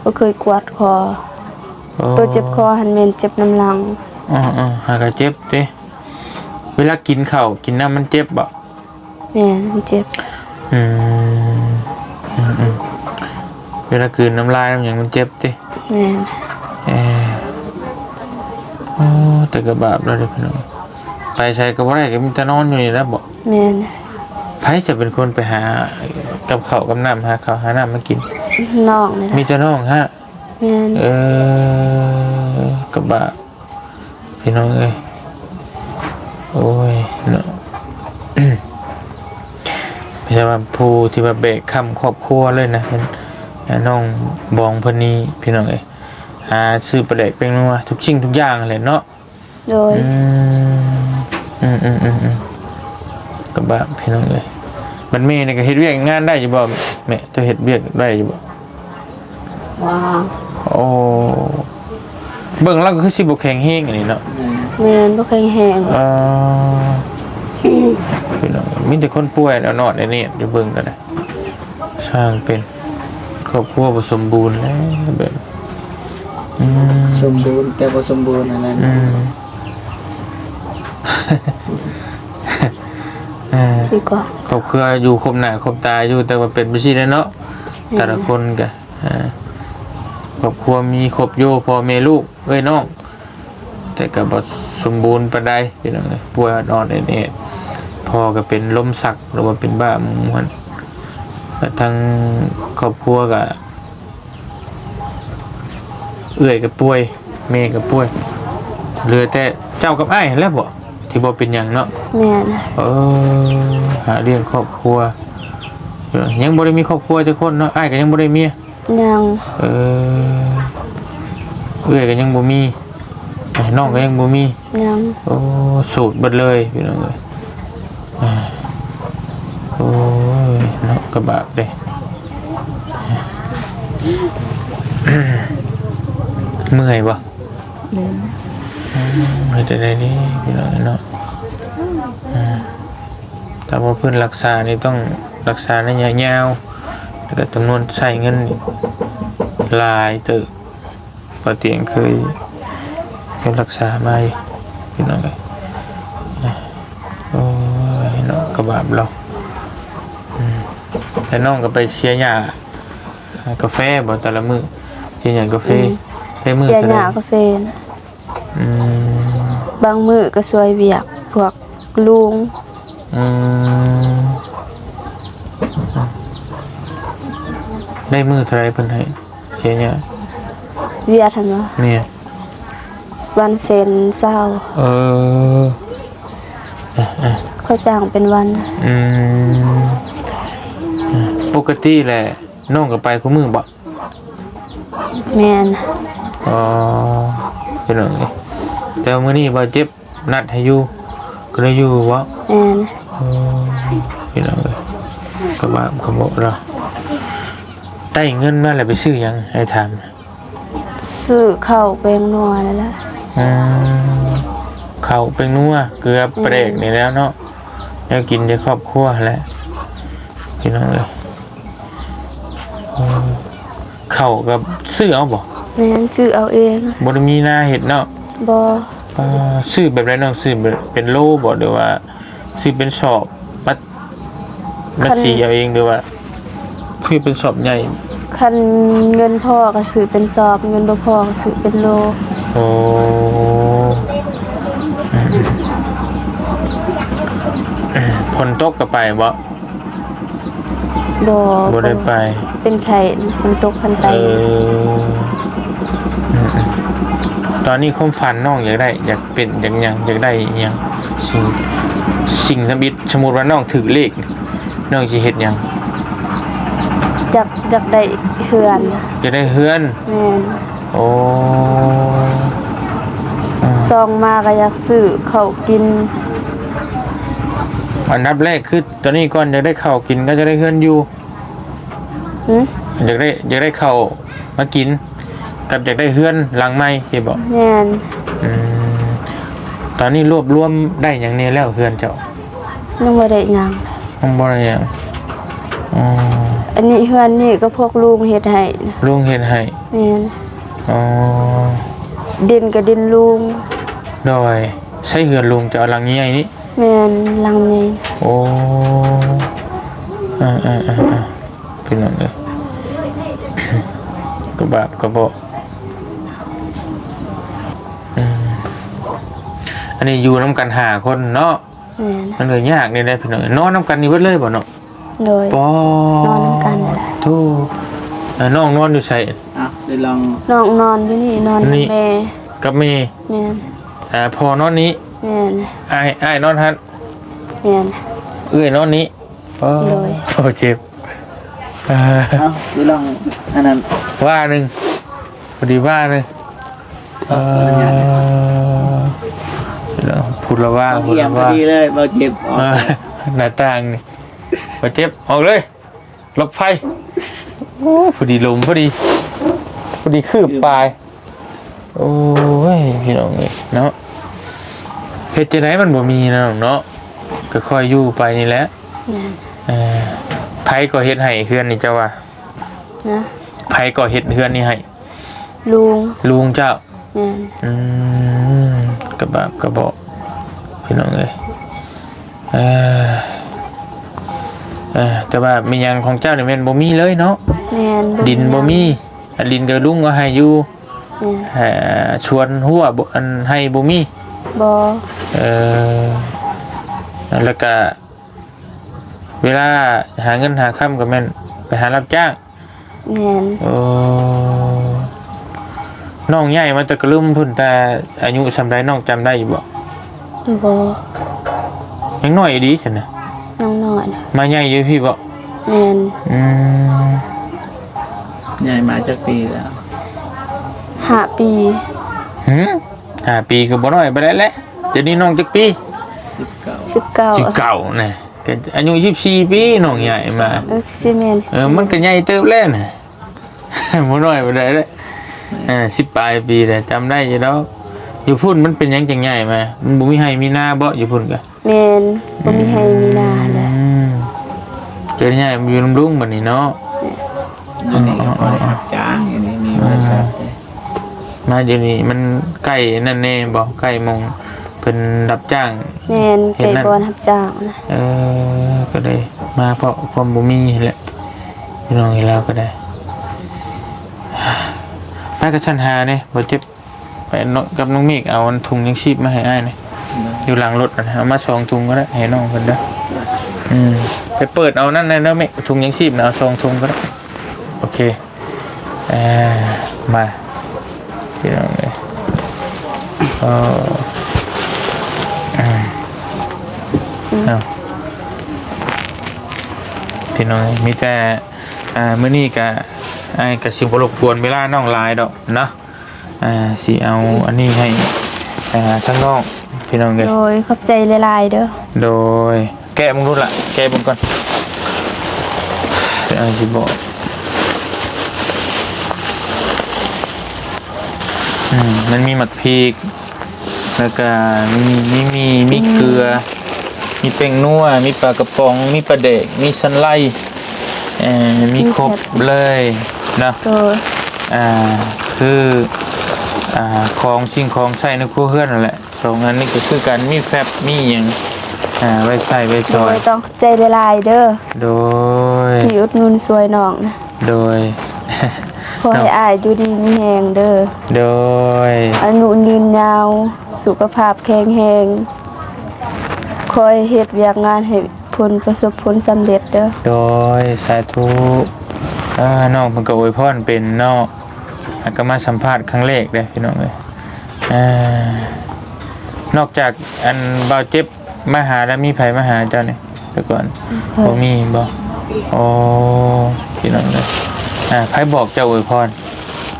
ບໍ່ເຄີຍກວດຄໍ. ໂອ້ ໂຕເຈັບຄໍຫັ້ນແມ່ນເຈັບນຳຫຼັງ. ອໍໆ ຫາກະເຈັບຕິ. ເວລາກິນເຂົ້າກິນນ້ຳມັນເຈັບບໍ່? ແມ່ນ ມັນເຈັບ. ອືມ ອືມໆ ເວລາກືນນ້ຳລາຍນ້ຳຫຍັງມັນເຈັບຕິ? ແມ່ນ. ເອີ ໂອ້ ແຕ່ກະບາບແລ້ວເດ້ພີ່ນ້ອງ. ໄປໃສກໍບໍ່ໄດ້ ກໍມີແຕ່ນອນຢູ່ນີ້ແຫຼະບໍ? ແມ່ນ. ໃຜຈະເປັນຄົນໄປຫາກັບເຂົ້າກັບນ້ຳ ຫາເຂົ້າຫານ້ຳມາກິນ? ນ້ອງນີ້ແຫຼະ. ມີແຕ່ນ້ອງຫະ? ແມ່ນ. ເອີ ກະບາບ ພີ່ນ້ອງເອີຍ. ໂອ້ຍເນາະ ແຕ່ວ່າຜູ້ທີ່ວ່າແບກຄ້ຳຄອບຄົວເລີຍນະ ເປັນນ້ອງບອງເພິ່ນນີ້ ພີ່ນ້ອງເອີຍ. ຫາຊື້ປາແດກແປ້ງນົວ ທຸກສິ່ງທຸກຢ່າງຫັ້ນແຫຼະເນາະ. ໂດຍ. ອືມ ອືມໆໆໆ ກະບາບ ພີ່ນ້ອງເອີຍ. ບັດແມ່ນີ້ກໍເຮັດວຽກງານໄດ້ຢູ່ບໍ່ແມ່? ເຈົ້າເຮັດວຽກໄດ້ຢູ່ບໍ່? ວ້າວ ໂອ້ ເບິ່ງແລ້ວກໍຄືຊິບໍ່ແຂງແຮງອັນນີ້ເນາະ. ແມ່ນ ບໍ່ແຂງແຮງ. ເອີ ພີ່ນ້ອງ ມີແຕ່ຄົນປ່ວຍນອນໆແອດໆຢູ່ ເບິ່ງກໍໄດ້ ຊ່າງເປັນ ຄອບຄົວບໍ່ສົມບູນແລ້ວແບບ ອືມ ສົມບູນແຕ່ບໍ່ສົມບູນອັນນັ້ນ. ອືມ. ອ່າ ດີກວ່າ ຄອບຄົວຢູ່ຄົບໜ້າຄົບຕາຢູ່ ແຕ່ວ່າເປັນໄປຊີ້ແຫຼະເນາະ ແມ່ນ ແຕ່ລະຄົນກະ ອ່າ ຄອບຄົວມີຄົບຢູ່ ພໍ່ແມ່ລູກ ເອື້ອຍນ້ອງ ແຕ່ກໍບໍ່ສົມບູນປານໃດ ພີ່ນ້ອງເອີຍ ປ່ວຍອ່ອນໆແອດໆ ພໍ່ກໍເປັນລົມຊັກ ຫຼືວ່າເປັນບ້າໝູຫັ້ນ ແລະ ທາງຄອບຄົວກໍ ເອື້ອຍກໍປ່ວຍ ແມ່ກໍປ່ວຍ ເຫຼືອແຕ່ເຈົ້າກັບອ້າຍຫັ້ນແຫຼະບໍ ທີ່ບໍ່ເປັນຫຍັງເນາະ? ແມ່ນ ເອີ ຫາລ້ຽງຄອບຄົວ ຍັງບໍ່ໄດ້ມີຄອບຄົວຈັກຄົນເນາະ ອ້າຍກໍຍັງບໍ່ໄດ້ເມຍ? ຍັງ ເອີ ເອື້ອຍກໍຍັງບໍ່ມີ ນ້ອງກໍຍັງບໍ່ມີ ຍັງ ໂອ້ ໂສດເບິດເລີຍພີ່ນ້ອງເອີຍ ໂອ້ຍເນາະ ກະບາບເດ້ ເມື່ອຍບໍ່? ເມື່ອຍ ເຮັດຈັ່ງໃດນີ້ພີ່ນ້ອງເນາະ ຖ້າວ່າເພິ່ນລັກສານີ້ຕ້ອງລັກສາໄລຍະຍາວ ແລ້ວກໍຈຳນວນໃຊ້ເງິນຫຼາຍເຕີບ ບໍ່ຕຽງເຄີຍ ເຄີຍລັກສາມາຢູ່ ພີ່ນ້ອງເອີຍ ໂອ້ຍເນາະ ກະບາບເນາະ ອືມ ແຕ່ນ້ອງກໍໄປເສຍຫຍ້າກາແຟບໍ່ ແຕ່ລະມື້ ເສຍຫຍ້າກາເຟ ອືມ ໄດ້ມື້ເທົ່າໃດ? ເສຍຫຍ້າກາເຟນະ ອືມ ບາງມື້ກໍຊ່ວຍວຽກພວກລຸງ ອືມ ໄດ້ມື້ເທົ່າໃດເພິ່ນໃຫ້ ເສຍຫຍ້າ ວຽກຫັ້ນບໍ່? ແມ່ນ ວັນເຊັນຊາວ ເອີ ເອີ ເອີ ເຂົາຈ້າງເປັນວັນ ອືມ ປົກກະຕິແຫຼະ ນ້ອງກໍໄປຄູ່ມື້ບໍ່? ແມ່ນ ອໍ ພີ່ນ້ອງເອີຍ ແຕ່ວ່າມື້ນີ້ບ່າວເຈັບນັດໃຫ້ຢູ່ ກໍໄດ້ຢູ່ບໍ່? ແມ່ນ ອໍ ພີ່ນ້ອງເອີຍ ກະບາບກະເບາະລາວ ໄດ້ເງິນມາແລ້ວໄປຊື້ຫຍັງ ໃຫ້ຖາມ? ຊື້ເຂົ້າແປ້ງນົວນັ້ນແຫຼະ ອືມ ເຂົ້າແປ້ງນົວ ເກືອ ແມ່ນ ປາແດກນີ້ແຫຼະເນາະ ແນວກິນໃນຄອບຄົວຫັ້ນແຫຼະ ພີ່ນ້ອງເອີຍ ເອີ ເຂົ້າກໍຊື້ເອົາບໍ່? ແມ່ນ ຊື້ເອົາເອງ ບໍ່ໄດ້ມີນາເຮັດເນາະ? ບໍ່ ເອີ ຊື້ແບບໃດນ້ອງ ຊື້ແບບເປັນໂລບໍ່ ຫຼືວ່າຊື້ເປັນສອບ ມາ ມາ ຄັນ ສີເອົາເອງ ຫຼືວ່າຊື້ເປັນສອບໃຫຍ່? ຄັນເງິນພໍກໍຊື້ເປັນສອບ ເງິນບໍ່ພໍກໍຊື້ເປັນໂລ ໂອ້ ອືມ ອືມ ຝົນຕົກກໍໄປບໍ່? ບໍ່ ບໍ່ໄດ້ໄປ ເປັນໄຂ້ ຝົນຕົກພັນໄປ ເອີ ອືມໆ ຕອນນີ້ຄວາມຝັນນ້ອງຢາກໄດ້ ຢາກເປັນ ຢາກຫຍັງ ຢາກໄດ້ອີ່ຫຍັງ ສິ່ງ ສິ່ງທຳອິດ ສົມມຸດວ່ານ້ອງຖືກເລກ ນ້ອງຊິເຮັດຫຍັງ? ຢາກ ຢາກໄດ້ເຮືອນ ຢາກໄດ້ເຮືອນ ແມ່ນ ໂອ້ ອືມ ສອງມາກໍຢາກຊື້ເຂົ້າກິນ ອັນດັບແລກຄື ຕອນນີ້ກ່ອນຢາກໄດ້ເຂົ້າກິນກັບຢາກໄດ້ເຮືອນຢູ່ ຫື? ຢາກໄດ້ ຢາກໄດ້ເຂົ້າມາກິນ ກັບຢາກໄດ້ເຮືອນຫຼັງໃໝ່ຊີ້ບໍ? ແມ່ນ ອືມ ຕອນນີ້ລວບລວມໄດ້ຫຍັງແດ່ແລ້ວເຮືອນເຈົ້າ? ຍັງບໍ່ໄດ້ຫຍັງ ຍັງບໍ່ໄດ້ຫຍັງ ອໍ ອັນນີ້ເຮືອນນີ້ກໍພວກລຸງເຮັດໃຫ້ ລຸງເຮັດໃຫ້ ແມ່ນ ອໍ ດິນກໍດິນລຸງ ໂດຍ ໃຊ້ເຮືອນລຸງເຈົ້າຫຼັງໃຫຍ່ນີ້? ແມ່ນ ຫຼັງໃຫຍ່ ໂອ້ ເອີໆໆໆ ພີ່ນ້ອງເອີຍ ກະບາບກະເບາະ ອືມ ອັນນີ້ຢູ່ນຳກັນຫ້າຄົນເນາະ ແມ່ນ ມັນກໍຍາກນີ້ແຫຼະພີ່ນ້ອງ ນອນນຳກັນນີ້ເບິດເລີຍບໍ່ເນາະ? ໂດຍ ປໍ ນອນນຳກັນນັ້ນແຫຼະ ໂທ້ ເອີ ນ້ອງນອນຢູ່ໃສ? ອ່ະ ຊິລອງ ນ້ອງນອນຢູ່ນີ້ ນອນນຳແມ່ ກັບແມ່ ແມ່ນ ອ່າ ພໍ່ນອນນີ້ ແມ່ນ ອ້າຍ ອ້າຍນອນຫັ້ນ ແມ່ນ ເອື້ອຍນອນນີ້ ໂອ້ ໂດຍ ໂອ້ ເຈັບ ອ່າ ເອົາ ຊິລອງ ອັນນັ້ນ ວ່າໜຶ່ງ ພໍດີວ່າໜຶ່ງ ເອີ ພຸດລະວ່າ ພຸດລະວ່າ ພໍດີເລີຍ ບໍ່ເຈັບ ອອກ ເອີ ໜ້າຕ່າງນີ້ ບໍ່ເຈັບ ອອກເລີຍ ຫຼົບໄຟ ໂອ້ ພໍດີລົມ ພໍດີ ພໍດີຄືບປາຍ ໂອ້ຍ ພີ່ນ້ອງເອີຍເນາະ ເຮັດຈັ່ງໃດມັນບໍ່ມີເນາະ ເນາະ ກໍຄ່ອຍຢູ່ໄປນີ້ແຫຼະ ແມ່ນ ເອີ ໃຜກໍເຮັດໃຫ້ເຮືອນນີ້ເຈົ້າວ່າ ນະ ໃຜກໍເຮັດເຮືອນນີ້ໃຫ້? ລຸງ ລຸງເຈົ້າ ແມ່ນ ອືມ ກະບາບກະເບາະ ພີ່ນ້ອງເອີຍ ເອີ ເອີ ແຕ່ວ່າແມ່ນຫຍັງຂອງເຈົ້ານີ້ແມ່ນບໍ່ມີເລີຍເນາະ? ແມ່ນ ບໍ່ມີຫຍັງ ດິນບໍ່ມີ. ອັນດິນກໍລຸງເອົາໃຫ້ຢູ່. ແມ່ນ ເອີ ສວນຮົ້ວບໍ່ ອັນໄຮ່ບໍ່ມີ? ບໍ່. ເອີ ແລ້ວກະເວລາຫາເງິນຫາຄຳກໍແມ່ນໄປຫາຮັບຈ້າງ? ແມ່ນ. ໂອ້ ນ້ອງໃຫຍ່ມາແຕ່ກະລຶ້ມພຸ້ນ ແຕ່ອາຍຸສ່ຳໃດ ນ້ອງຈຳໄດ້ຢູ່ບໍ່? ບໍ່. ຍັງນ້ອຍອີ່ຫຼີຊັ້ນນະ? ຍັງນ້ອຍ. ມາໃຫຍ່ຢູ່ພີ້ບໍ່? ແມ່ນ. ອືມ ໃຫຍ່ມາຈັກປີແລ້ວ? ຫ້າປີ. ຫື? ຫ້າປີກໍບໍ່ນ້ອຍປານໃດແຫຼະ. ດຽວນີ້ນ້ອງຈັກປີ? ສິບເກົ້າ. ສິບເກົ້າ. ສິບເກົ້ານະ ກໍອາຍຸສິບສີ່ປີ ນ້ອງໃຫຍ່ມາ. ເອີ ຊິແມ່ນ. ເອີ ມັນກໍໃຫຍ່ເຕີບແລ້ວນະ ບໍ່ນ້ອຍປານໃດເດ້. ເອີ ສິບປາຍປີແລ້ວ ຈຳໄດ້ຢູ່ດອກ. ຢູ່ພຸ້ນມັນເປັນຫຍັງຈັ່ງໃຫຍ່ມາ? ມັນບໍ່ມີໄຮ່ມີນາບໍ ຢູ່ພຸ້ນກະ? ແມ່ນ ບໍ່ມີໄຮ່ມີນາແຫຼະ. ອືມ ຈົນຍ້າຍມາຢູ່ນຳລຸງບັດນີ້ເນາະ. ຢູ່ນີ້ກໍໄປຮັບຈ້າງ ຢູ່ນີ້ມີບໍລິສັດເດ້. ມາຢູ່ນີ້ມັນໃກ້ນັ້ນແດ່ບໍ? ໃກ້ໝ່ອງເພິ່ນຮັບຈ້າງ. ແມ່ນ ໃກ້ບ່ອນຮັບຈ້າງນະ. ເອີ ກໍເລີຍມາເພາະຄວາມບໍ່ມີຫັ້ນແຫຼະ ພີ່ນ້ອງເອີຍ. ລາວກໍໄດ້ ໄປກັບຊັ້ນຫາເດ້ ບໍ່ເຈັບ. ໄປເນາະ ກັບນ້ອງເມກ ເອົາອັນຖົງຍັງຊີບມາໃຫ້ອ້າຍແດ່. ໄດ້. ຢູ່ຫຼັງລົດຫັ້ນນະ ເອົາມາສອງຖົງກໍໄດ້ ໃຫ້ນ້ອງເພິ່ນເດີ. ໄດ້. ອືມ ໄປເປີດເອົານັ້ນແດ່ເດີເມກ ຖົງຍັງຊີບນະ ເອົາສອງຖົງກໍໄດ້. ໂອເຄ ເອີ ມາ ພີ່ນ້ອງເອີຍ. ເອີ ອືມ ເອົາ ພີ່ນ້ອງເອີຍ ມີແຕ່ ອ່າ ມື້ນີ້ກະ ອ້າຍກະຊິບໍ່ລົບກວນເວລານ້ອງຫຼາຍດອກເນາະ. ອ່າ ຊິເອົາອັນນີ້ໃຫ້ ອ່າ ທາງນ້ອງ ພີ່ນ້ອງເອີຍ. ໂດຍ ຂອບໃຈຫຼາຍໆເດີ. ໂດຍ ແກະເບິ່ງດູລະ ແກະເບິ່ງກ່ອນ. ດຽວອ້າຍຊິບອກ. ອືມ ມັນມີໝາກພິກ ແລ້ວກະມີ ມີໝີ່ ມີເກືອ ອືມ ມີແປ້ງນົວ ມີປາກະປ໋ອງ ມີປາແດກ ມີສັນໄລ ເອີ ມີຄົບເລີຍເນາະ. ໂດຍ ອ່າ ຄື ອ່າ ຂອງ ສິ່ງຂອງໃຊ້ໃນຄົວເຮືອນນັ້ນແຫຼະ. ສອງອັນນີ້ກໍຄືກັນ ມີແຟັບ ມີຫຍັງ ອ່າ ໄວ້ໃຊ້ໄວ້ສອຍ. ໂດຍ ຕ້ອງຂອບໃຈຫຼາຍໆເດີ. ໂດຍ ທີ່ອຸດໜູນຊ່ວຍນ້ອງນະ. ໂດຍ ຂໍໃຫ້ ເນາະ ອ້າຍຢູ່ດີມີແຮງເດີ. ໂດຍ ອາຍຸຍືນຍາວ ສຸຂະພາບແຂງແຮງ ຂໍໃຫ້ເຮັດວຽກງານໃຫ້ຜົນ ປະສົບຜົນສຳເລັດເດີ. ໂດຍ ສາທຸ. ອ່າ ນ້ອງເພິ່ນກໍອວຍພອນເປັນເນາະ ແລ້ວກໍມາສຳພາດຄັ້ງແລກເດ້ ພີ່ນ້ອງເອີຍ. ອ່າ ນອກຈາກອັນບ່າວເຈັບມາຫາແລ້ວ ມີໃຜມາຫາເຈົ້ານີ້ແຕ່ກ່ອນ? ບໍ່. ບໍ່ມີບໍ? ໂອ້ ພີ່ນ້ອງເອີຍ ອ່າ ໃຜບອກເຈົ້າອວຍພອນ?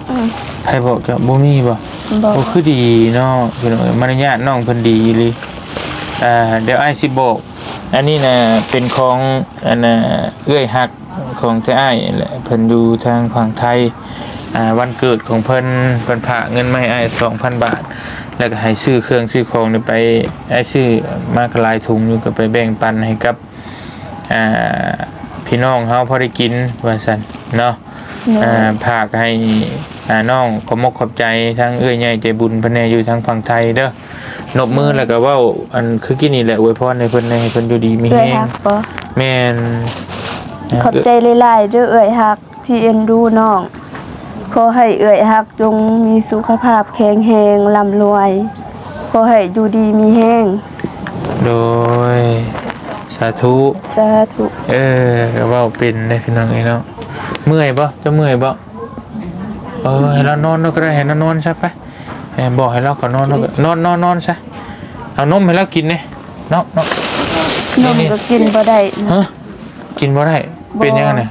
ອືມ ໃຜບອກເຈົ້າ? ບໍ່ມີບໍ? ບໍ່. ໂອ້ ຄືດີເນາະ ພີ່ນ້ອງເອີຍ ມາລະຍາດນ້ອງເພິ່ນດີອີ່ຫຼີ. ອ່າ ດຽວອ້າຍຊິບອກ ອັນນີ້ນະເປັນຂອງ ອັນນະ ເອື້ອຍຮັກ ຂອງແຕ່ອ້າຍແຫຼະ ເພິ່ນຢູ່ທາງຝັ່ງໄທ. ອ່າ ວັນເກີດຂອງເພິ່ນ ເພິ່ນຝາກເງິນມາໃຫ້ອ້າຍສອງພັນບາດ ແລ້ວກໍໃຫ້ຊື້ເຄື່ອງຊື້ຂອງນີ້ໄປ ອ້າຍຊື້ມາກໍຫຼາຍຖົງຢູ່ ກໍໄປແບ່ງປັນໃຫ້ກັບ ອ່າ ພີ່ນ້ອງເຮົາພໍໄດ້ກິນວ່າຊັ້ນເນາະ. ໂດຍ ອ່າ ຝາກໃຫ້ ອ່າ ນ້ອງຂອບມົກຂອບໃຈທາງເອື້ອຍໃຫຍ່ໃຈບຸນເພິ່ນແດ່ ຢູ່ທາງຝັ່ງໄທເດີ. ນົບມືແລ້ວກໍເວົ້າ ອັນຄືກີ້ນີ້ແຫຼະ ອວຍພອນໃຫ້ເພິ່ນແດ່ ໃຫ້ເພິ່ນຢູ່ດີມີແຮງ. ເອື້ອຍຮັກບໍ? ແມ່ນ. ຂອບໃຈຫຼາຍໆເດີເອື້ອຍຮັກ ທີ່ເອັນດູນ້ອງ. ຂໍໃຫ້ເອື້ອຍຮັກຈົ່ງມີສຸຂະພາບແຂງແຮງ ລ່ຳລວຍ. ຂໍໃຫ້ຢູ່ດີມີແຮງ. ໂດຍ ສາທຸ ສາທຸ. ເອີ ກໍເວົ້າເປັນເດ້ ພີ່ນ້ອງເອີຍເນາະ. ເມື່ອຍບໍ່? ເຈົ້າເມື່ອຍບໍ່? ເອີ ໃຫ້ລາວນອນເນາະ ກໍໄດ້ ໃຫ້ລາວນອນຊະໄປ. ເອີ ບອກໃຫ້ລາວເຂົ້ານອນເນາະ ນອນ ນອນ ນອນຊະ. ເອົານົມໃຫ້ລາວກິນເດ້ເນາະ ເນາະ. ນົມກໍກິນບໍ່ໄດ້. ຮະ? ກິນບໍ່ໄດ້? ບໍ່. ເປັນຫຍັງນະ?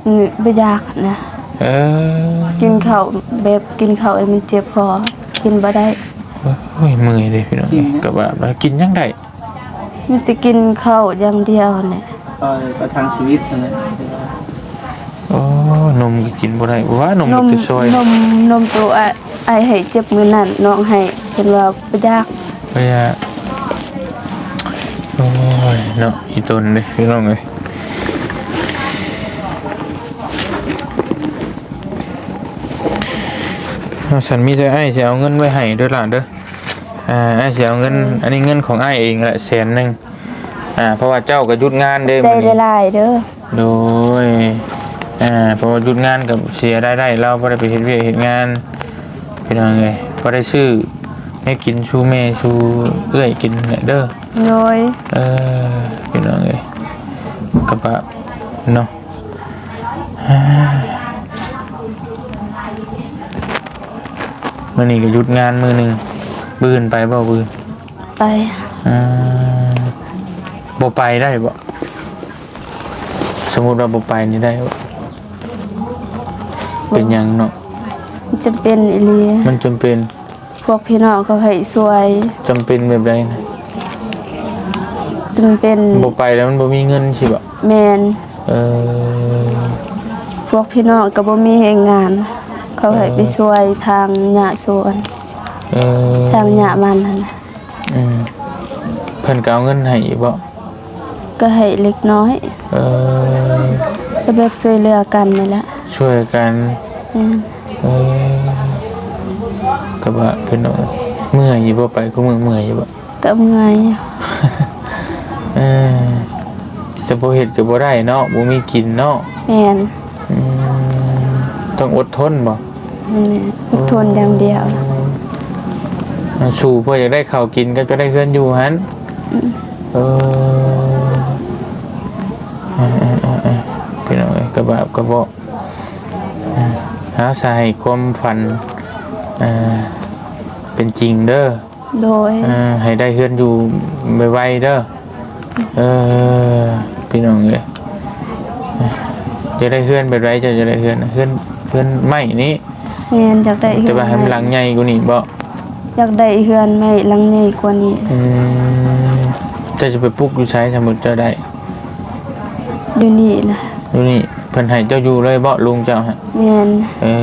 ອືມ ບໍ່ຢາກນະ. ເອີ ກິນເຂົ້າ ແບບກິນເຂົ້າແລ້ວມັນເຈັບຄໍ ກິນບໍ່ໄດ້. ໂອ້ຍ ເມື່ອຍເດ້ ພີ່ນ້ອງເອີຍ. ກໍວ່າ ວ່າກິນຫຍັງໄດ້? ມີແຕ່ກິນເຂົ້າຢ່າງດຽວແຫຼະ. ເອີ ປະທັງຊີວິດນັ້ນແຫຼະ. ໂອ້ ນົມກໍກິນບໍ່ໄດ້. ວ່ານົມ ນົມ ມີແຕ່ຊອຍ. ນົມ ນົມໂຕ ອ້າຍໃຫ້ເຈັບມື້ນັ້ນ ນ້ອງໃຫ້ ເພິ່ນວ່າບໍ່ຢາກ. ບໍ່ຢາກ. ໂອ້ຍ ເນາະ ອີ່ຕົນເດ້ ພີ່ນ້ອງເອີຍ. ເອົາ ຊັ້ນມີແຕ່ອ້າຍຊິເອົາເງິນໄວ້ໃຫ້ເດີຫຼານເດີ. ອ່າ ອ້າຍຊິເອົາເງິນ ເອີ ອັນນີ້ເງິນຂອງອ້າຍເອງແຫຼະ ແສນໜຶ່ງ. ອ່າ ເພາະວ່າເຈົ້າກໍຢຸດງານເດ້ ໃຈ ມື້ນີ້ ຫຼາຍໆເດີ. ໂດຍ ອ່າ ເພາະວ່າຢຸດງານກໍເສຍລາຍໄດ້ ລາວບໍ່ໄດ້ໄປເຮັດວຽກເຮັດງານ ພີ່ນ້ອງເອີຍ ພໍໄດ້ຊື້ແນວກິນສູ່ແມ່ສູ່ເອື້ອຍກິນແຫຼະເດີ. ໂດຍ ເອີ ພີ່ນ້ອງເອີຍ ກໍປະເນາະ ມື້ນີ້ກໍຢຸດງານມື້ໜຶ່ງ ມື້ອື່ນໄປບໍ່? ມື້ອື່ນ ໄປ ອືມ ບໍ່ໄປໄດ້ບໍ່? ສົມມຸດວ່າບໍ່ໄປນີ້ໄດ້ບໍ່? ເປັນຫຍັງເນາະ? ມັນຈຳເປັນອີ່ຫຼີ ມັນຈຳເປັນ ພວກພີ່ນ້ອງເຂົາໃຫ້ຊ່ວຍ. ຈຳເປັນແບບໃດນະ? ຈຳເປັນ ບໍ່ໄປແລ້ວມັນບໍ່ມີເງິນຊີ້ບໍ່? ແມ່ນ ເອີ ພວກພີ່ນ້ອງກໍບໍ່ມີແຮງງານ ເຂົາໃຫ້ ເອີ ໄປຊ່ວຍທາງຍາສວນ ເອີ ທາງຍາມັນຫັ້ນນະ. ອືມ ເພິ່ນກໍເອົາເງິນໃຫ້ຢູ່ບໍ່? ກໍໃຫ້ເລັກນ້ອຍ ເອີ ກໍແບບຊ່ວຍເຫຼືອກັນນີ້ແຫຼະ ຊ່ວຍກັນ ແມ່ນ ເອີ ກໍວ່າເພິ່ນວ່າເມື່ອຍຢູ່ບໍ່? ໄປຄູ່ມື້ເມື່ອຍຢູ່ບໍ່? ກໍເມື່ອຍຢູ່ ເອີ ແຕ່ບໍ່ເຮັດກໍບໍ່ໄດ້ເນາະ ບໍ່ມີກິນເນາະ ແມ່ນ ອືມ ຕ້ອງອົດທົນບໍ່? ແມ່ນ ອົດທົນຢ່າງດຽວ ເອີ ສູ້ເພື່ອຢາກໄດ້ເຂົ້າກິນກັບຢາກໄດ້ເຮືອນຢູ່ຫັ້ນ ອືມ ເອີ ເອີໆໆໆ ພີ່ນ້ອງເອີຍ ກະບາບກະເບາະ ເອີ ເຮົາສະໃຫ້ຄວາມຝັນ ເອີ ເປັນຈິງເດີ ໂດຍ ເອີ ໃຫ້ໄດ້ເຮືອນຢູ່ໄວໆເດີ ເອີ ພີ່ນ້ອງເອີຍ ຢາກໄດ້ເຮືອນແບບໃດ? ເຈົ້າຢາກໄດ້ເຮືອນ ເຮືອນ ເຮືອນໄມ້ນີ້? ແມ່ນ ຢາກໄດ້ເຮືອນ ແຕ່ວ່າໃຫ້ມັນຫຼັງໃຫຍ່ກວ່ານີ້ບໍ? ຢາກໄດ້ເຮືອນໄມ້ຫຼັງໃຫຍ່ກວ່ານີ້ ອືມ ເຈົ້າຈະໄປປຸກຢູ່ໃສ ສົມມຸດເຈົ້າໄດ້? ຢູ່ນີ້ລະ ຢູ່ນີ້ ເພິ່ນໃຫ້ເຈົ້າຢູ່ເລີຍບໍ ລຸງເຈົ້າຫັ້ນ? ແມ່ນ ເອີ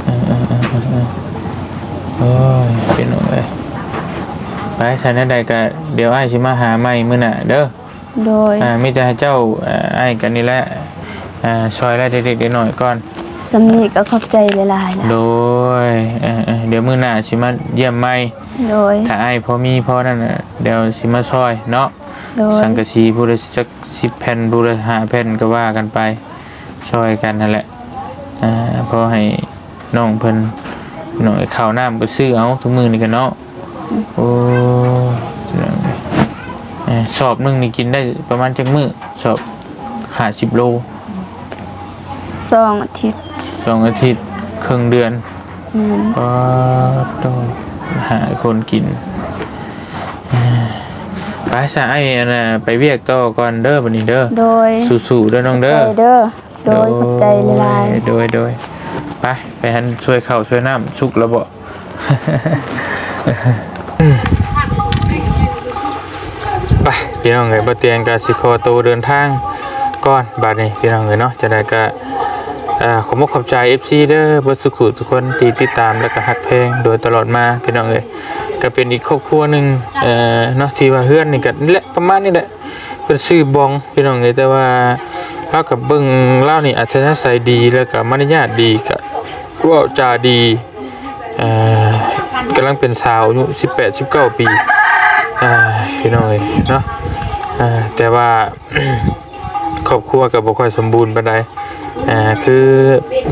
ເອີ ໂອ້ຍ ພີ່ນ້ອງເອີຍ ໄປ ຊັ້ນແນວໃດກະດຽວອ້າຍຊິມາຫາໃໝ່ມື້ໜ້າເດີ ໂດຍ ອ່າ ມີແຕ່ໃຫ້ເຈົ້າ ອ່າ ອ້າຍກັນນີ້ແຫຼະ ອ່າ ຊ່ອຍໄດ້ເລັກໆນ້ອຍໆກ່ອນ ສ່ຳນີ້ກໍຂອບໃຈຫຼາຍໆລະ ໂດຍ ເອີໆ ດຽວມື້ໜ້າຊິມາຢ້ຽມໃໝ່ ໂດຍ ຖ້າອ້າຍພໍມີພໍນັ້ນ ດຽວຊິມາຊ່ອຍເນາະ ໂດຍ ສັງກະສີຜູ້ລະຈັກສິບແຜ່ນ ຜູ້ລະຫ້າແຜ່ນ ກໍວ່າກັນໄປ ຊ່ອຍກັນຫັ້ນແຫຼະ ອ່າ ພໍໃຫ້ນ້ອງເພິ່ນ ນ້ອງເຂົ້ານ້ຳກໍຊື້ເອົາທຸກມື້ນີ້ກັນເນາະ ໂອ້ ເອີ ສອບໜຶ່ງນີ້ກິນໄດ້ປະມານຈັກມື້? ສອບຫ້າສິບໂລ ສອງອາທິດ ສອງອາທິດ ເຄິ່ງເດືອນ ແມ່ນ ປາດໂທ້ ຫ້າຄົນກິນ ເອີ ໄປຊະ ອ້າຍ ອັນນ່າ ໄປວຽກຕໍ່ກ່ອນເດີ ບັດນີ້ເດີ ໂດຍ ສູ້ໆເດີນ້ອງເດີ ຂອບໃຈເດີ ໂດຍ ໂດຍ ຂອບໃຈຫຼາຍໆ ໂດຍ ໂດຍ ໄປ ໄປຫັ້ນຊ່ວຍເຂົ້າຊ່ວຍນ້ຳ ສຸກແລ້ວບໍ? ໄປ ພີ່ນ້ອງເອີຍ ບ່າວຕຽງກໍຊິຂໍໂຕເດີນທາງກ່ອນ ບາດນີ້ ພີ່ນ້ອງເອີຍເນາະ ຈັ່ງໃດກໍ ເອີ ຂໍຂອບອົກຂອບໃຈ ເອັຟຊີ ເດີ ເບິດສູ່ຜູ້ສູ່ຄົນທີ່ຕິດຕາມ ແລະກໍຮັກແພງໂດຍຕະຫຼອດມາ ພີ່ນ້ອງເອີຍ ກໍເປັນອີກຄອບຄົວໜຶ່ງ ເອີ ເນາະ ທີ່ວ່າເຮືອນນີ້ກໍນີ້ແຫຼະ ປະມານນີ້ແຫຼະ ເພິ່ນຊື່ບອງ ພີ່ນ້ອງເອີຍ ແຕ່ວ່າລາວກໍເບິ່ງລາວນີ້ອັດທະຍາໄສດີ ແລ້ວກໍມາລະຍາດດີ ກໍເວົ້າຈາດີ ເອີ ກຳລັງເປັນສາວອາຍຸສິບແປດ ສິບເກົ້າປີ ເອີ ພີ່ນ້ອງເອີຍເນາະ ເອີ ແຕ່ວ່າຄອບຄົວກໍບໍ່ຄ່ອຍສົມບູນປານໃດ ເອີ ຄື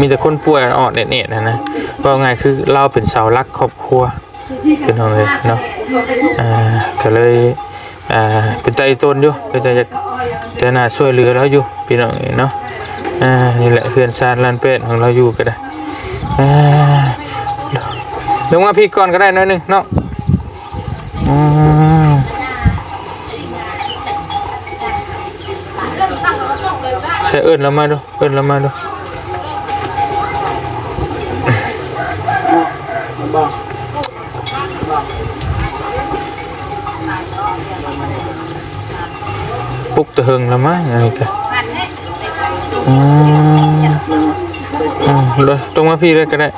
ມີແຕ່ຄົນປ່ວຍອອດໆແອດໆຫັ້ນນະ ເວົ້າງ່າຍຄືລາວເປັນເສົາຫຼັກຄອບຄົວ ພີ່ນ້ອງເອີຍເນາະ ອ່າ ກໍເລີຍ ອ່າ ເປັນຕາອີ່ຕົນຢູ່ ເປັນຕາຢາກ ແຕ່ໜ້າຊ່ວຍເຫຼືອລາວຢູ່ ພີ່ນ້ອງເອີຍເນາະ ອ່າ ນີ້ແຫຼະເຮືອນຊານລ້ານແປດຂອງລາວຢູ່ກໍໄດ້ ອ່າ ລົງມາພີ້ກ່ອນກໍໄດ້ໜ້ອຍໜຶ່ງເນາະ ອືມ ໃສ່ເອີ້ນລາວມາດູ. ເອີ້ນລາວມາດູ ປຸກແຕ່ເຫິງລະມັ້ງ ອັນນີ້ກະ ອືມ ອືມ ເດີ ຕົງມາພີ້ເລີຍກະໄດ້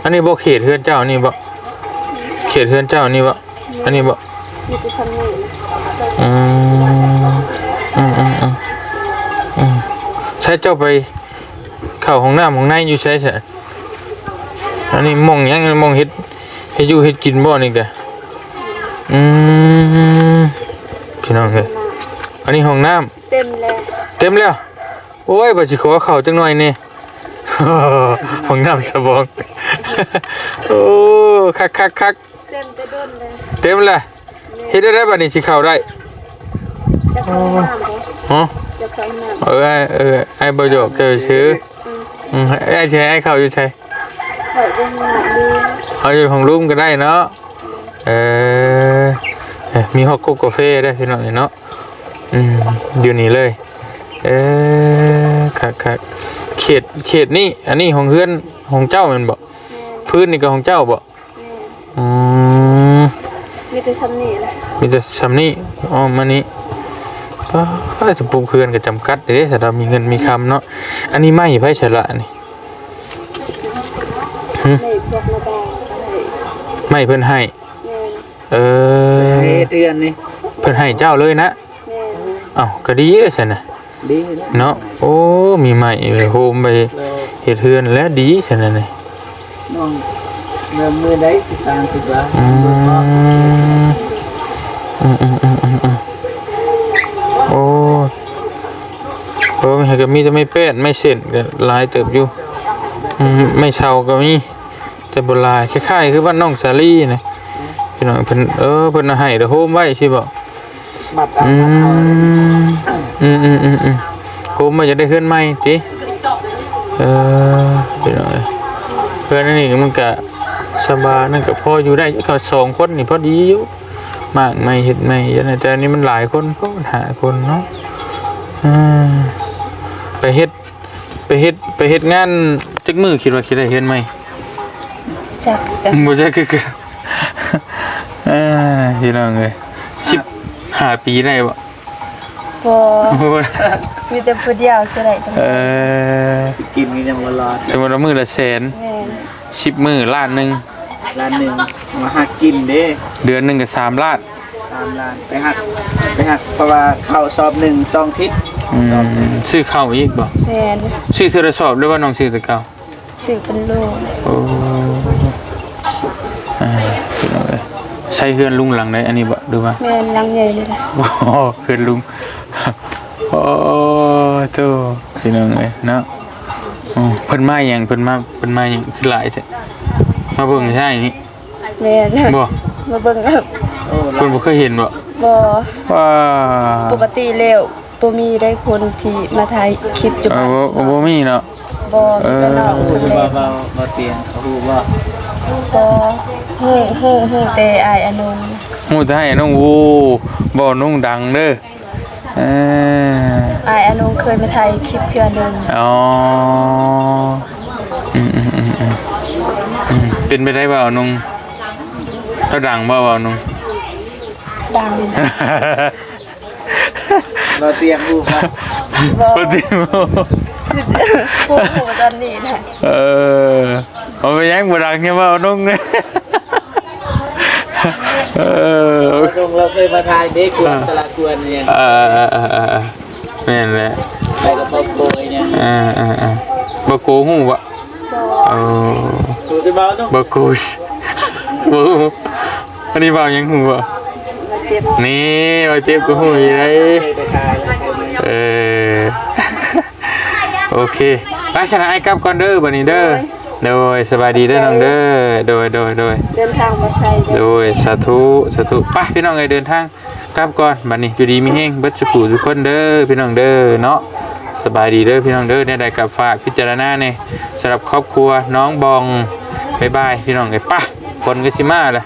ອັນນີ້ບໍ່ເຂດເຮືອນເຈົ້ານີ້ບໍ່? ເຂດເຮືອນເຈົ້ານີ້ບໍ່? ອັນນີ້ບໍ່? ມີແຕ່ຊ່ຳນີ້ ອືມ ອືມ ອືມ ອືມ ອືມ ໃຊ້ເຈົ້າໄປເຂົ້າຫ້ອງນ້ຳຫ້ອງໃນຢູ່ໃສຊະ? ອັນນີ້ໝ່ອງຫຍັງ? ໝ່ອງເຮັດ ເຮັດຢູ່ເຮັດກິນບໍ່ນີ້ກະ? ອືມ ພີ່ນ້ອງເອີຍ ອັນນີ້ຫ້ອງນ້ຳ ເຕັມແລ້ວ ເຕັມແລ້ວ. ໂອ້ຍ ວ່າຊິຂໍເຂົ້າຈັກໜ່ອຍນີ້ ຫ້ອງນ້ຳສະບອງ. ໂອ້ ຄັກໆໆ ເຕັມແຕ່ດົນແລ້ວ ເຕັມແລ້ວ. ເຮັດໄດ້ໄດ໋ບັດນີ້ ຊິເຂົ້າໄດ້? ຈະເຂົ້າຫ້ອງນ້ຳບໍ່? ຮະ? ຈະເຂົ້າຫ້ອງນ້ຳ? ເອີ ອ້າຍ ເອີ ອ້າຍບໍ່ຢອກເຈົ້າຊື່. ອືມ ອືມ ອ້າຍຊິໃຫ້ອ້າຍເຂົ້າຢູ່ໃສ? ເຂົ້າຢູ່ຫ້ອງນ້ຳ ເຂົ້າຢູ່ຫ້ອງລຸ່ມກໍໄດ້ເນາະ. ເອີ ເອີ ມີຮອດກົກກາເຟເດ້ພີ່ນ້ອງເນາະ. ອືມ ຢູ່ນີ້ເລີຍ. ເອີ ຄັກໆ ເຂດ ເຂດນີ້ ອັນນີ້ຫ້ອງເຮືອນຂອງເຈົ້າແມ່ນບໍ່? ແມ່ນ. ພື້ນນີ້ກໍຂອງເຈົ້າບໍ່? ແມ່ນ. ອືມ ມີແຕ່ຊ່ຳນີ້ແຫຼະ ມີແຕ່ຊ່ຳນີ້. ອ້ອມມານີ້ ປ້າ ຈະປຸກເຮືອນກໍຈຳກັດເດ້ ຖ້າເຮົາມີເງິນມີຄຳເນາະ. ອັນນີ້ໄມ້ໃຜສະລະນີ້? ຫຶ? ໄມ້ພວກລະບາຍ ໄມ້ເພິ່ນໃຫ້. ແມ່ນ. ເອີ ເຮັດເຮືອນນີ້ ເພິ່ນໃຫ້ເຈົ້າເລີຍນະ? ແມ່ນ. ເອົ້າ ກໍດີເດ້ຊັ້ນນະ ດີເນາະ. ໂອ້ ມີໄມ້ໂຮມໄປເຮັດເຮືອນແລ້ວ ດີຊັ້ນນະນີ້. ນ້ອງເລີ່ມມື້ໃດຊິສ້າງຄິດວ່າ? ອືມ ອືມໆໆໆ ໂອ້ ເອີ ມັນກໍມີແຕ່ໄມ້ແປ້ນ ໄມ້ເສັ້ນກໍຫຼາຍເຕີບຢູ່. ອືມ ໄມ້ເຊົາກໍມີ ແຕ່ບໍ່ຫຼາຍ ຄ້າຍໆຄືບ້ານນ້ອງສາລີນະ ພີ່ນ້ອງ. ເພິ່ນ ເອີ ເພິ່ນໃຫ້ແລ້ວໂຮມໄວ້ຊີ້ບໍ? ອືມ ອືມໆໆໆ ໂຮມໄວ້ຢາກໄດ້ເຮືອນໃໝ່ຕິ? ເອີ ພີ່ນ້ອງເອີຍ ເຮືອນອັນນີ້ມັນກະສະບາຍ ນັ້ນກະພໍຢູ່ໄດ້ ເຂົາສອງຄົນນີ້ພໍດີຢູ່ ໝາກໃໝ່ເຮັດໃໝ່ ແຕ່ອັນນີ້ມັນຫຼາຍຄົນ ໂອ້ ຫ້າຄົນເນາະ. ເອີ ໄປເຮັດ ໄປເຮັດ ໄປເຮັດງານຈັກມື້ ຄິດວ່າຊິໄດ້ເຮືອນໃໝ່? ຈັກຄືກັນ ບໍ່ຈັກຄືກັນ. ເອີ ພີ່ນ້ອງເອີຍ ສິບຫ້າປີໄດ້ບໍ່? ບໍ່ ບໍ່ ມີແຕ່ຜູ້ດຽວຊິໄດ້. ເອີ ຊິກິນກໍຍັງບໍ່ລອດ ສົມມຸດວ່າມື້ລະແສນ. ແມ່ນ. ສິບມື້ລ້ານໜຶ່ງ. ລ້ານໜຶ່ງ ມາຫາກິນເດ້. ເດືອນໜຶ່ງກໍສາມລ້ານ. ສາມລ້ານ ໄປຫາ ໄປຫາ ເພາະວ່າເຂົ້າສອບໜຶ່ງສອງທິດ. ອືມ ສອບໜຶ່ງ ຊື້ເຂົ້າອີກບໍ່? ແມ່ນ. ຊື້ເທື່ອລະສອບ ຫຼືວ່ານ້ອງຊື້ແຕ່ເກົ່າ? ຊື້ເປັນໂລ. ໂອ້ ອ່າ ພີ່ນ້ອງເອີຍ ໃຊ້ເຮືອນລຸງຫຼັງໃດ ອັນນີ້ບໍ່ ຫຼືວ່າ? ແມ່ນ ຫຼັງໃຫຍ່ເລີຍນະ. ໂອ້ ເຮືອນລຸງ. ໂອ້ ໂທ້ ພີ່ນ້ອງເອີຍເນາະ. ໂອ້ ເພິ່ນມາຫຍັງ ເພິ່ນມາ ເພິ່ນມາຫຍັງຄືຫຼາຍແທ້? ມາເບິ່ງໃຊ່ນີ້. ແມ່ນ. ບໍ່ ມາເບິ່ງ. ເພິ່ນບໍ່ເຄີຍເຫັນບໍ່? ບໍ່. ວ້າ ປົກກະຕິແລ້ວບໍ່ມີໄດ້ຄົນທີ່ມາຖ່າຍຄລິບຢູ່. ເອີ ບໍ່ ບໍ່ມີເນາະ. ບໍ່ ເອີ ມີແຕ່ນ້ອງ. ຮູ້ບໍ່ ເວົ້າ ເວົ້າຕຽງ ເຂົາຮູ້ບໍ່? ບໍ່ ຮູ້ ຮູ້ ຮູ້ແຕ່ອ້າຍອານົງ. ຮູ້ແຕ່ອ້າຍອານົງ. ໂອ້ ບໍ່ ອານົງດັງເດີ. ເອີ ອ້າຍອານົງເຄີຍມາຖ່າຍຄລິບເທື່ອໜຶ່ງ. ອໍ ອືມໆໆໆ ອືມ ເປັນໄປໄດ້ບໍ່ອານົງ? ລາວດັງບໍ່ອານົງ? ດັງ. ບໍ່ຕຽງຮູ້ບໍ່? ບໍ່. ບໍ່ຕຽງຮູ້. ຮູ້ ຮູ້ຕອນນີ້ນະ. ເອີ ບໍ່ເປັນຫຍັງ ບໍ່ດັງແຄ່ເວົ້ານົງ. ເອີ ນົງລາວເຄີຍມາຖ່າຍເດ້ ກວນສະຫຼະກວນຫຍັງ. ເອີ ເອີ ແມ່ນແຫຼະ ໄປກັບບໍ່ໂກຫຍັງ. ເອີ ເອີ ເອີ ບໍ່ໂກຮູ້ບໍ່? ບໍ່. ເອີ ຮູ້ແຕ່ເວົ້ານົງ ບໍ່ໂກ. ບໍ່ຮູ້. ອັນນີ້ເວົ້າຫຍັງຮູ້ບໍ່? ເຈັບ. ນີ້ ເວົ້າເຈັບກໍຮູ້ຢູ່ເດ້. ເອີ ໂອເຄ ໄປຊັ້ນ ອ້າຍກັບກ່ອນເດີ ບັດນີ້ເດີ. ໂດຍ ໂດຍ ສະບາຍດີເດີນ້ອງເດີ. ໂດຍ ໂດຍ ໂດຍ ເດີນທາງປອດໄພເດີ. ໂດຍ ສາທຸ ສາທຸ. ໄປພີ່ນ້ອງເອີຍ ເດີນທາງກັບກ່ອນບັດນີ້ ຢູ່ດີມີແຮງເບິດສູ່ຜູ້ສູ່ຄົນເດີພີ່ນ້ອງເດີເນາະ. ສະບາຍດີເດີພີ່ນ້ອງເດີ. ແນວໃດກໍຝາກພິຈາລະນາແດ່ ສຳລັບຄອບຄົວນ້ອງບອງ. ບາຍບາຍພີ່ນ້ອງເອີຍ. ໄປ ຝົນກໍຊິມາແລ້ວ.